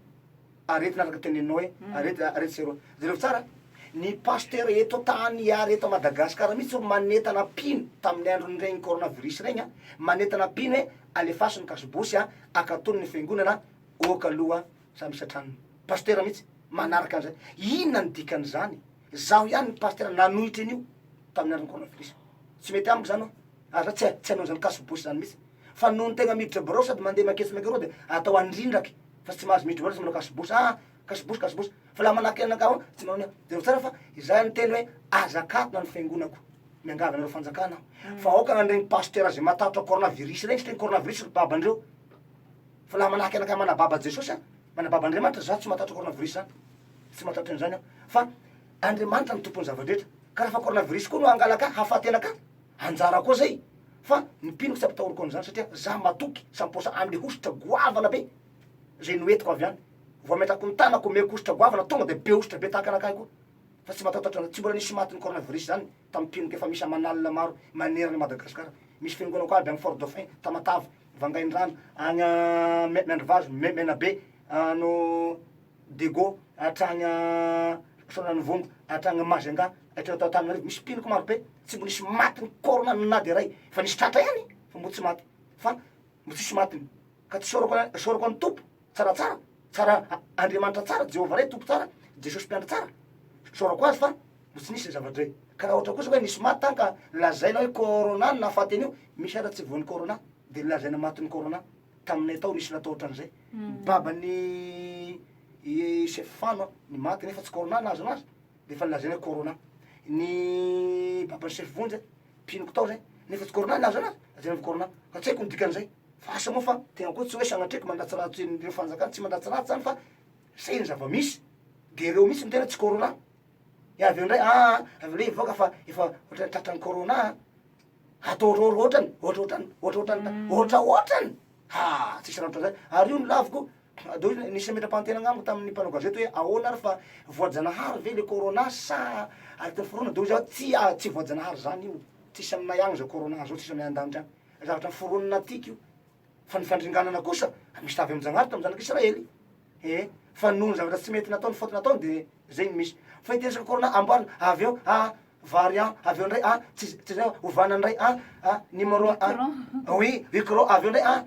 aretina araka teneninao hoe arety arety sy aroa jereo tsara ny pasteur eto tany ary eto Madagascar mihitsy ro manentana mpino tamin'ny andron'ireny coronavirus regny a manentana mpino hoe alefaso ny kasibosy a akatony ny fiangonana oka aloha samy isatranony pasteur mihitsy. Manaraka an'izay. Inona ny dikan'izany? Zaho ihany ny pasitera nanohitra an'io tamin'ny andron'ny coronavirus. Tsy mety amiko izany hoa. Ary za tsy tsy hanao an'izany cache-bouche izany mihitsy. Fa noho ny tegna miditra birao sady mandeha manketsy mankeroa dia atao andrindraky fa tsy mahazo miditra birao tsy manao cache-bouche. Ah! Cache-bouche, cache-bouche. Fa laha manahaky anakahy hoa tsy manao an'io. Jereo tsara fa izaho niteny hoe aza akatona ny fiangonako. Miangavy anareo fanjakana aho. Fa aoka an'iregny pasitera zay matahotra coronavirus regny satria ny coronavirus ry babandreo. Fa laha manahaky anakahy manababa Jesosy aho, manababa Andriamanitra, zaho tsy matahotra coronavirus zany. Tsy matahotra an'izany aho. Fa Andriamanitra no tompon'ny zava-drehetra. Ka raha fa coronavirus koa no hangalaka ahy, hahafaty anakahy, anjara koa zay. Fa ny mpinoko tsy ampitahoriko an'izany satria zaho matoky 100% amle hosotra goavana be zay noentiko avy any. Vao ametrako ny tanako omeko hosotra goavana tonga de be hosotra be tahaka anakahy koa. Fa tsy matahotahotra an'izany. Tsy mbola nisy matin'ny coronavirus zany tamin'ny mpinoko efa misy aman'alina maro manerana an'i Madagasikara. Misy fiangonana koa aby any Fort Dauphin, Tamatave, Vangaindrano, any Miandrivazo, Menabe, ano Diego, hatrany Soananivongo, hatrany Majunga, hatreo Antananarivo. Misy mpinoko maro be. Tsy mbo nisy matin'ny corona na de ray. Fa nisy tratra ihany fa mbo tsy maty. Fa mbo tsisy matiny. Ka tsy isaorako isaorako an'i Tompo tsaratsara, tsara Andriamanitra tsara, Jehovah Ray Tompo tsara, Jesosy mpiandry tsara, isaorako azy fa mbo tsy nisy zay zavatra zay. Ka raha ohatra kosa hoe nisy maty tany ka lazaina hoe corona no nahafaty an'io, misy ara tsy voan'ny corona de lazaina matin'ny corona, taminay tao nisy natao ohatran'izay, ny baban'i i chef Fano ny maty nefa tsy corona nahazo anazy de efa nolazaina hoe corona, ny baban'i chef Vonjy mpinoko tao zay nefa tsy corona nahazo anazy, lazaina fa corona, ka tsy haiko ny dikan'izay. Fa asa moa fa tegna koa tsy hoe sagnatria ko mandratsiratsy an'ireo fanjakana, tsy mandratsiratsy zany fa zay ny zava-misy, de ireo mihitsy no tena tsy corona, de avy eo ndray aa avy eo ndray hivoaka fa efa ohatran'ny tratran'ny corona a, atao ohatrohatrany, ohatrohatrany, ohatrohatrany, ohatraohatrany, ha tsisy raha ohatran'zay, ary io no laviko, de hoy nisy nametra-panontaniana amiko tamin'ny mpanao gazety hoe ahoana ary fa voajanahary ve le corona sa araka ny forohana, de hoy zaho tsia tsy voajanahary zany io, tsisy aminay agny zao corona zao, tsisy aminay an-danitra agny. Zavatra noforonina tiako io. Fa ny fandringanana kosa misy avy amin-Jagnahary tamin'ny zanak'Israely. Eh, fa noho ny zavatra tsy mety nataony, faute nataony de zay no misy. Fa ity resaka corona amboarina avy eo ah variant, avy eo ndray ah tsy tsy zay ovana ndray ah ah numéro ah oui micro avy eo ndray ah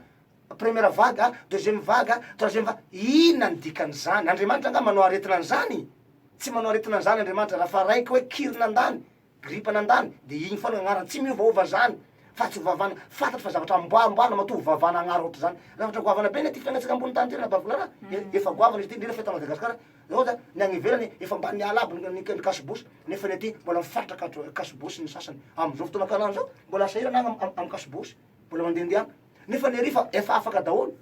première vague ah deuxième vague ah troisième vague. Inona ny dikan'izany? Andriamanitra angaha manao aretina an'izany? Tsy manao aretina an'izany Andriamanitra raha fa raiky hoe kiry nandany Gripa nandany de igny foana agnarany tsy miovaova zany fa tsy hovavana fantatro fa zavatra amboarimboarina matoa hovavana agnara ohatr'izany zavatra goavana be anie ty fiainantsika ambony tany ty ry rahavavy Clara e efa goavana izy ty indrindra fa eto Madagascar zao za ny agny ivelany efa mba niala aby ny ny cache bouche nefa ny aty mbola mifaritra katro cache bouche ny sasany am'zao fotoana karaha zao mbola sahirana agny am am cache bouche mbola mandehandeha agny nefa ny ery fa efa afaka daholo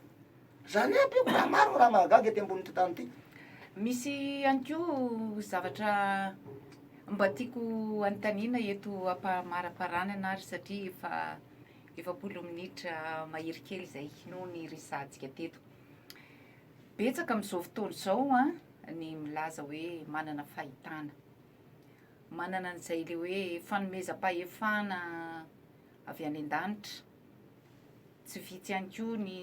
Zany aby io, raha maro raha mahagaga ety ambonin'ity tany ity. Misy ihany koa zavatra mba tiako anontaniana eto ampamaraparanana ary satria efa 40 minitra mahery kely izay no niresahantsika teto. Betsaka amin'izao fotoana izao an, ny milaza hoe manana fahitana, manana an'izay le hoe fanomezam-pahefana avy any an-danitra. Tsy vitsy ihany koa ny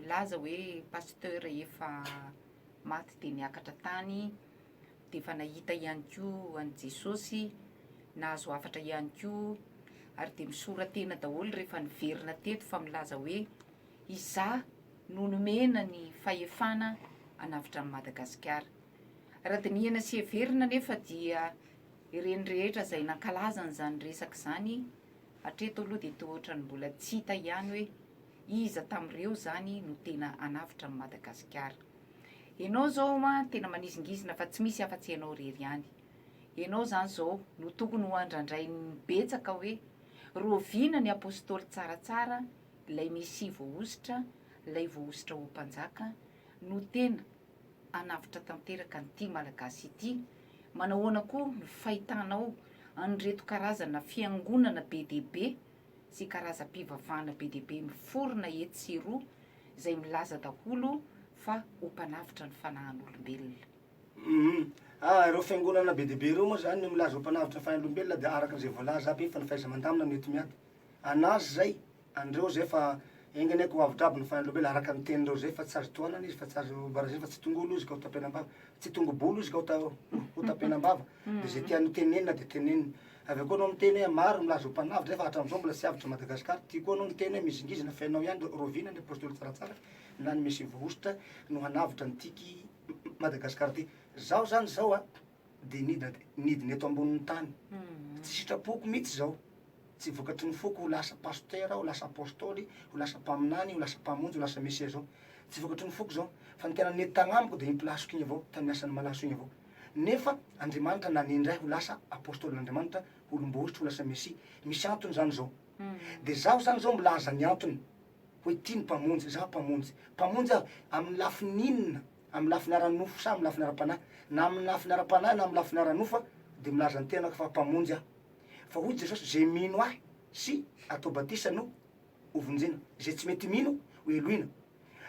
milaza hoe pasteur efa maty dia niakatra tany, dia efa nahita ihany koa an'i Jesosy, nahazo hafatra ihany koa, ary dia misora-tena daholo rehefa niverina teto fa milaza hoe izaho no nomena ny fahefana hanavotra an'i Madagasikara. Raha dinihana sy heverina anefa dia ireny rehetra izay nankalaza an'izany resaka izany Hatreto aloha dia toa ohatran'ny mbola tsy hita ihany hoe iza tamin'ireo izany no tena hanavotra an'i Madagasikara. Ianao izao an, tena manizingizina fa tsy misy afa-tsy ianao irery ihany. Ianao izany izao no tokony ho andrandrain'ny betsaka hoe roviana ny Apostoly tsaratsara, ilay Mesia voahosotra, ilay voahosotra ho Mpanjaka, no tena hanavotra tanteraka an'ity Malagasy ity. Manahoana koa ny fahitanao an'ireto karazana fiangonana be dia be sy karazam-pivavahana be dia be miforona etsy sy eroa izay milaza daholo fa ho mpanavotra ny fanahin'olombelona? Humm. Ah, ireo fiangonana be dia be ireo moa izany ny milaza ho mpanavotra ny fanahin'olombelona dia araka izay voalaza aby fa ny fahaiza-mandamina no enti-miady. Anazy zay, andreo zay fa enga anie ka ho avotra aby ny fanahin'olombelona araka ny tenindreo zay fa tsy azo tohanana izy fa tsy azo barazina fa tsy tongolo izy ka ho tapenam-bava, tsy tongobolo izy ka ho ta ho tapenam-bava, de zay tiany ho tenenina de teneniny. Avy eo koa anao miteny hoe maro milaza ho mpanavotra nefa hatramizao mbola tsy avotra Madagascar, ty koa anao miteny hoe mihizingizina fa ianao ihany rovina ny apostoly tsaratsara na ny mesia voahosotra no hanavotra ny tiky. Madagasikara ity. Zaho zany zao a, de nidina nidina eto ambonin'ny tany, tsy sitrapoko mihitsy zao, tsy vokatry ny foko ho lasa pasitera aho, ho lasa apôstôly, ho lasa mpaminany, ho lasa mpamonjy, ho lasa mesia zao, tsy vokatry ny foko zao, fa ny tena nety tagnamiko de iny plasiko igny avao, tany niasan'ny malaso igny avao, nefa Andriamanitra nanendry ahy ho lasa apôstôlin'Andriamanitra, olom-boahosotry ho lasa mesia, misy antony zany zao, de zaho zany zao milaza ny antony. Hoe tia ny Mpamonjy, izaho Mpamonjy. Mpamonjy aho, amin'ny lafiny inona? Amin'ny lafiny ara-nofo sa amin'ny lafiny ara-panahy? Na amin'ny lafiny ara-panahy na amin'ny lafiny ara-nofo aho, dia milaza ny tenako fa Mpamonjy aho. Fa hoy Jesosy, Izay mino Ahy sy atao batisa no hovonjena, izay tsy mety mino hohelohina.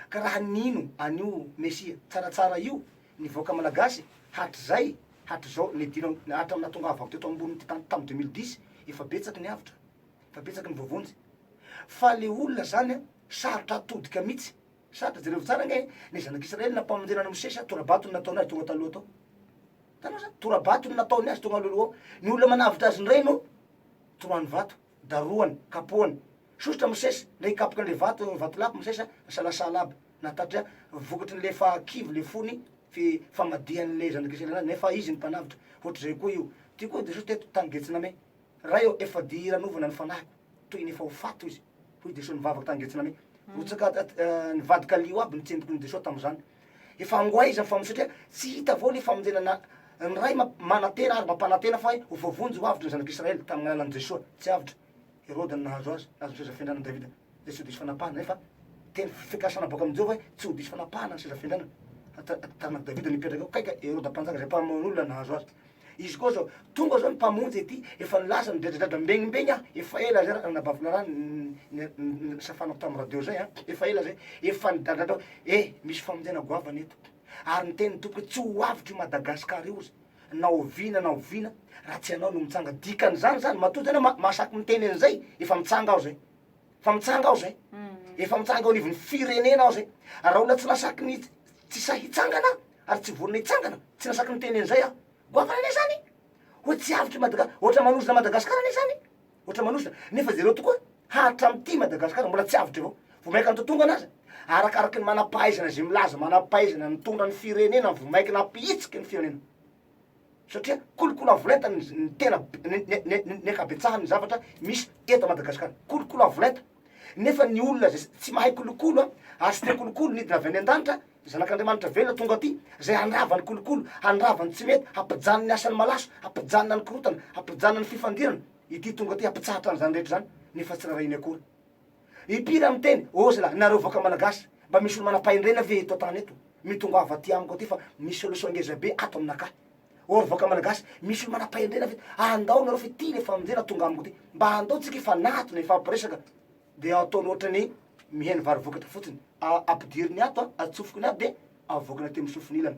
Ka raha nino an'io Mesia tsaratsara io ny vahoaka malagasy hatrizay, hatrizao, nidina, hatramin'ny nahatongavako teto ambonin'ity tany tamin'ny 2010, efa betsaka ny avotra. Fa betsaka ny voavonjy. Fa le olona zany an, sarotra atodika mitsy. Sarotra, jerevo tsara ange e, ny zanak'Israely nampamonjena an'i Mosesy an, tora-bato no nataony azy tonga taloha tao. Hitanao zany? Tora-bato no nataony azy tonga alohaloha ao. Ny olona manavotra azy indray no torohany vato, darohany, kapohany. Sosotra Mosesy, ndray hikapoka an'le vato, vatolampy Mosesy an, nisalasala aby. Nahatratra vokatry ny le fahakivy le fony, fi, famadihan'le zanak'Israely anazy, nefa izy ny mpanavotra. Ohatr'izay koa io. Ty koa Jesosy teto tany Getsename. Ray ô, efa diranovana ny fanahiko, toy ny efa ho faty hoy izy. Hoy Jesoa nivavaka tany Getsemane. Rotsaka nivadika lio aby ny tsindroko ny Jesoa tamin'izany. Efa angoaiza ny famonjena satria tsy hita avao le famonjena na ny Ray manantena ary mampanantena fa hoe ho voavonjy ho avotra ny zanak'Israely tamin'ny alalan'i Jesoa. Tsy avotra. Heroda no nahazo azy, nahazo ny seza fiandrianan'i Davida. Izay tsy ho diso fanapahana nefa teny fikasana boaka amin'i Jehovah hoe tsy ho diso fanapahana ny seza fiandrianana. Taranak'i Davida nipetraka eo, kay ka Heroda mpanjaka izay mpamono olona nahazo azy. Izy koa zao, tonga zao ny mpamonjy ety, efa nilaza nidradradradra mbegnimbegne aho, efa ela zay ranabavy Lalà nisafanako tamin'ny radio zay an, efa ela zay, efa nidradradra hoe eh misy famonjena goavana eto, ary niteny ny Tompo hoe tsy ho avotra io Madagascar io ozy na oviana na oviana raha tsy ianao no mitsanga, dikan'izany zany matoa zany aho mahasaky miteny an'izay efa mitsanga aho zay, efa mitsanga aho zay, efa mitsanga eo anivon'ny firenena aho zay, raha olona tsy nasaky ny tsy sahy hitsangana aho ary tsy vonona hitsangana, tsy nasaky niteny an'izay aho. Goavana anie zany hoe tsy avotra i Madaga, ohatra manozona Madagasikara anie zany, ohatra manozona, nefa jereo tokoa hatramin'ity Madagasikara mbola tsy avotra avao, vao maika nitotongana aza, arakaraky ny manam-pahaizana izay milaza manam-pahaizana nitondra ny firenena vao maika nampihitsiky ny firenena, satria kolikoly avo lenta ny tena ny ankabetsahan'ny zavatra misy eto Madagasikara, kolikoly avo lenta, nefa ny olona zay tsy mahay kolokolo a, ary tsy tia kolokolo nidina avy any an-danitra Zanak'Andriamanitra velona tonga aty, izay handrava ny kolokolo, handrava ny tsy mety, hampijanona ny asan'ny malaso, hampijanona ny korontana, hampijanona ny fifandirana, ity tonga aty hampitsahatra an'izany rehetra izany, nefa tsy rarahiny akory. Impiry aho miteny, ô zalahy, nareo vahoaka malagasy, mba misy olo manam-pahendrena ve eto an-tany eto? Mitongava aty amiko aty fa misy solution ngeza be ato aminakahy. Ô ry vahoaka malagasy, misy olo manam-pahendrena ve? Andao nareo fa ity le famonjena tonga amiko ity, mba andao tsika hifanatona, hifampiresaka. Dia ataony ohatran'ny mihaino vary vokatra fotsiny, ampidiriny ato a, atsofokony ato dia avoakany aty amin'ny sofiny ilany.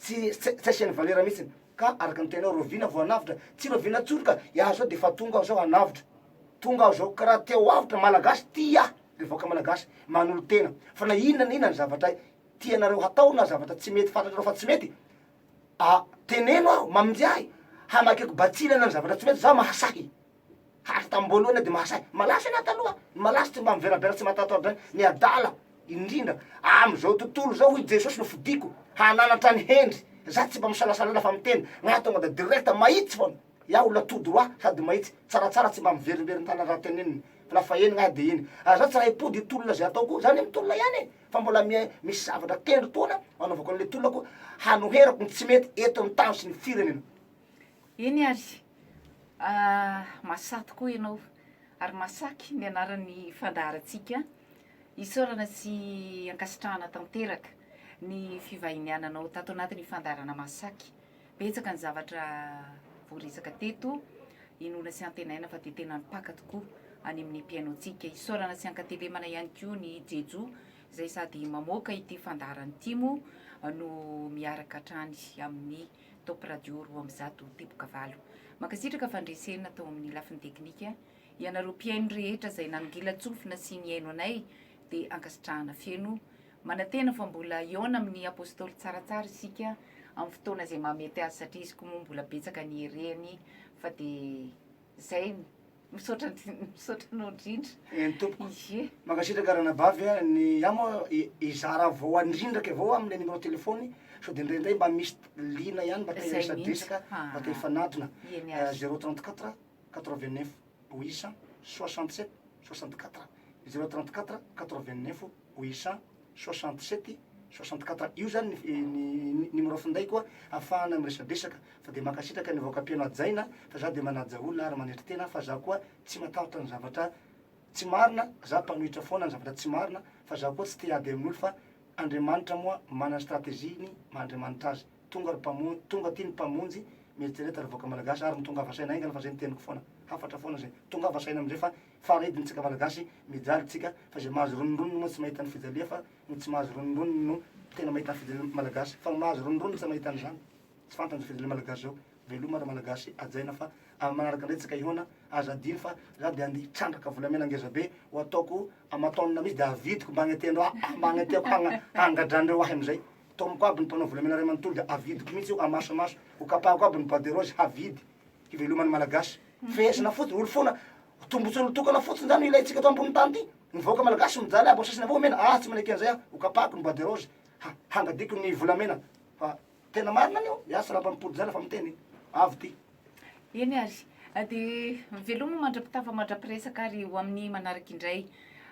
Tsy tsy asiany valera mihitsiny. Ka araka ny teninao, rahoviana vao hanavotra? Tsy rahoviana intsony ka, iaho zao dia efa tonga aho zao hanavotra. Tonga aho zao, ka raha te ho avotra Malagasy, tia ahy ry vahoaka Malagasy, manolo-tena. Fa na inona na inona ny zavatra tianareo hatao na zavatra tsy mety fantatrareo fa tsy mety, a teneno aho, mamonjy ahy, hamakiako batsilana ny zavatra tsy mety, zaho mahasahy. Ary tamboalohany aho de mahasahy. Malaso ianah taloha, ny malaso tsy mba miverabera tsy matatahotra zany, ny adala indrindra amzao tontolo zao hoy Jesosy no fidiko hananatra ny hendry, za tsy mba misalasala fa miteny, gnahy tonga de direct mahitsy foana, iaho olona tout droit sady mahitsy, tsaratsara tsy mba miverimberin-tana raha teneniny fa lafa eny gnahy de eny, ary za tsy raha hipody hitolona zay ataoko, za anie mitolona ihany e, fa mbola misy zavatra kendry toana anaovako anle tolona ko hanoherako ny tsy mety eto amin'ny tany sy ny firenena. Eny ary, mahasahy tokoa ianao ary mahasaky ny anaran'ny fandaharantsika. Isaorana sy ankasitrahana tanteraka ny fivahiniananao tato anatin'ny fandaharana Mahasaky. Betsaka ny zavatra voaresaka teto, inoana sy antenaina fa dia tena nipaka tokoa any amin'ny mpihaino antsika. Isaorana sy ankatelemana ihany koa ny Jejo izay sady mamoaka ity fandaharana ity moa no miaraka hatrany amin'ny Top Radio 102 teboka valo. Mankasitraka fandresena tao amin'ny lafiny teknika. Ianareo mpihaino rehetra izay nanongilan-tsofina sy nihaino anay dia ankasitrahana feno. Manantena fa mbola hihaona amin'ny Apostoly tsaratsara isika amin'ny fotoana izay mahamety azy satria izy koa moa mbola betsaka ny herehany fa dia izay. Misaotra misaotra anao indrindra. Eny tompoko. Ie. Mankasitraka ranabavy a, ny ahy moa hizara avao andrindraky avao amle numéro téléphone sao de indraindray mba misy liana ihany mba te Zay mihitsy. hiresadresaka mba te hifanatona. Eny ary. 034 89 867 64 034 89 867 64 io zany ny numéro findaiko ahafahana miresadresaka fa de mankasitraka ny vahoaka mpihaino hajaina fa za de manaja olona ary manetry tena fa za koa tsy matahotra ny zavatra tsy marina za mpanohitra foana ny zavatra tsy marina fa za koa tsy te hiady amin'olo fa Andriamanitra moa manana stratégie ny maha Andriamanitra azy tonga ry mpamonjy tonga aty ny mpamonjy mieritrereta ry vahoaka malagasy ary mitongava saina haingana fa zay ny teniko foana hafatra foana zay tongava saina amizay fa Faharediny tsika Malagasy mijaly tsika fa zay mahazo ronindroniny moa tsy mahita ny fijalia fa ny tsy mahazo ronindroniny no tena mahita ny fijalia Malagasy fa ny mahazo ronindroniny tsy mahita an'izany tsy fantany zao fijalia Malagasy zao veloma ra Malagasy hajaina fa amin'ny manaraka indray tsika hihaona aza adino fa za de andeha hitrandraka volamena ngeza be ho ataoko amataonina mihitsy de avidiko mba agnetendreo ahy mba agneteko hagna hangadranreo ahy amizay taomiko aby ny mpanao volamena ray manontolo de avidiko mihitsy io amaso amaso ho kapahako aby ny bois de rose havidy hiveloman'ny Malagasy. Fehezina fotsiny, olo foana, tombotsoan'olo tokana fotsiny zany no ilaintsika eto ambony tany ty. Ny vahoaka Malagasy mijaly aby, sasany avao omena, ah tsy manaiky an'izay aho, ho kapahako ny bois de rose, ha, hangadiko ny volamena. Fa tena marina anio, iaho tsy raha zany fa miteny, avo ty. Eny ary, dia veloma mandra-pitafa mandra-piresaka ary ho amin'ny manaraka indray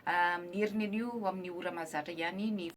amin'ny heriny anio amin'ny ora mahazatra ihany ny.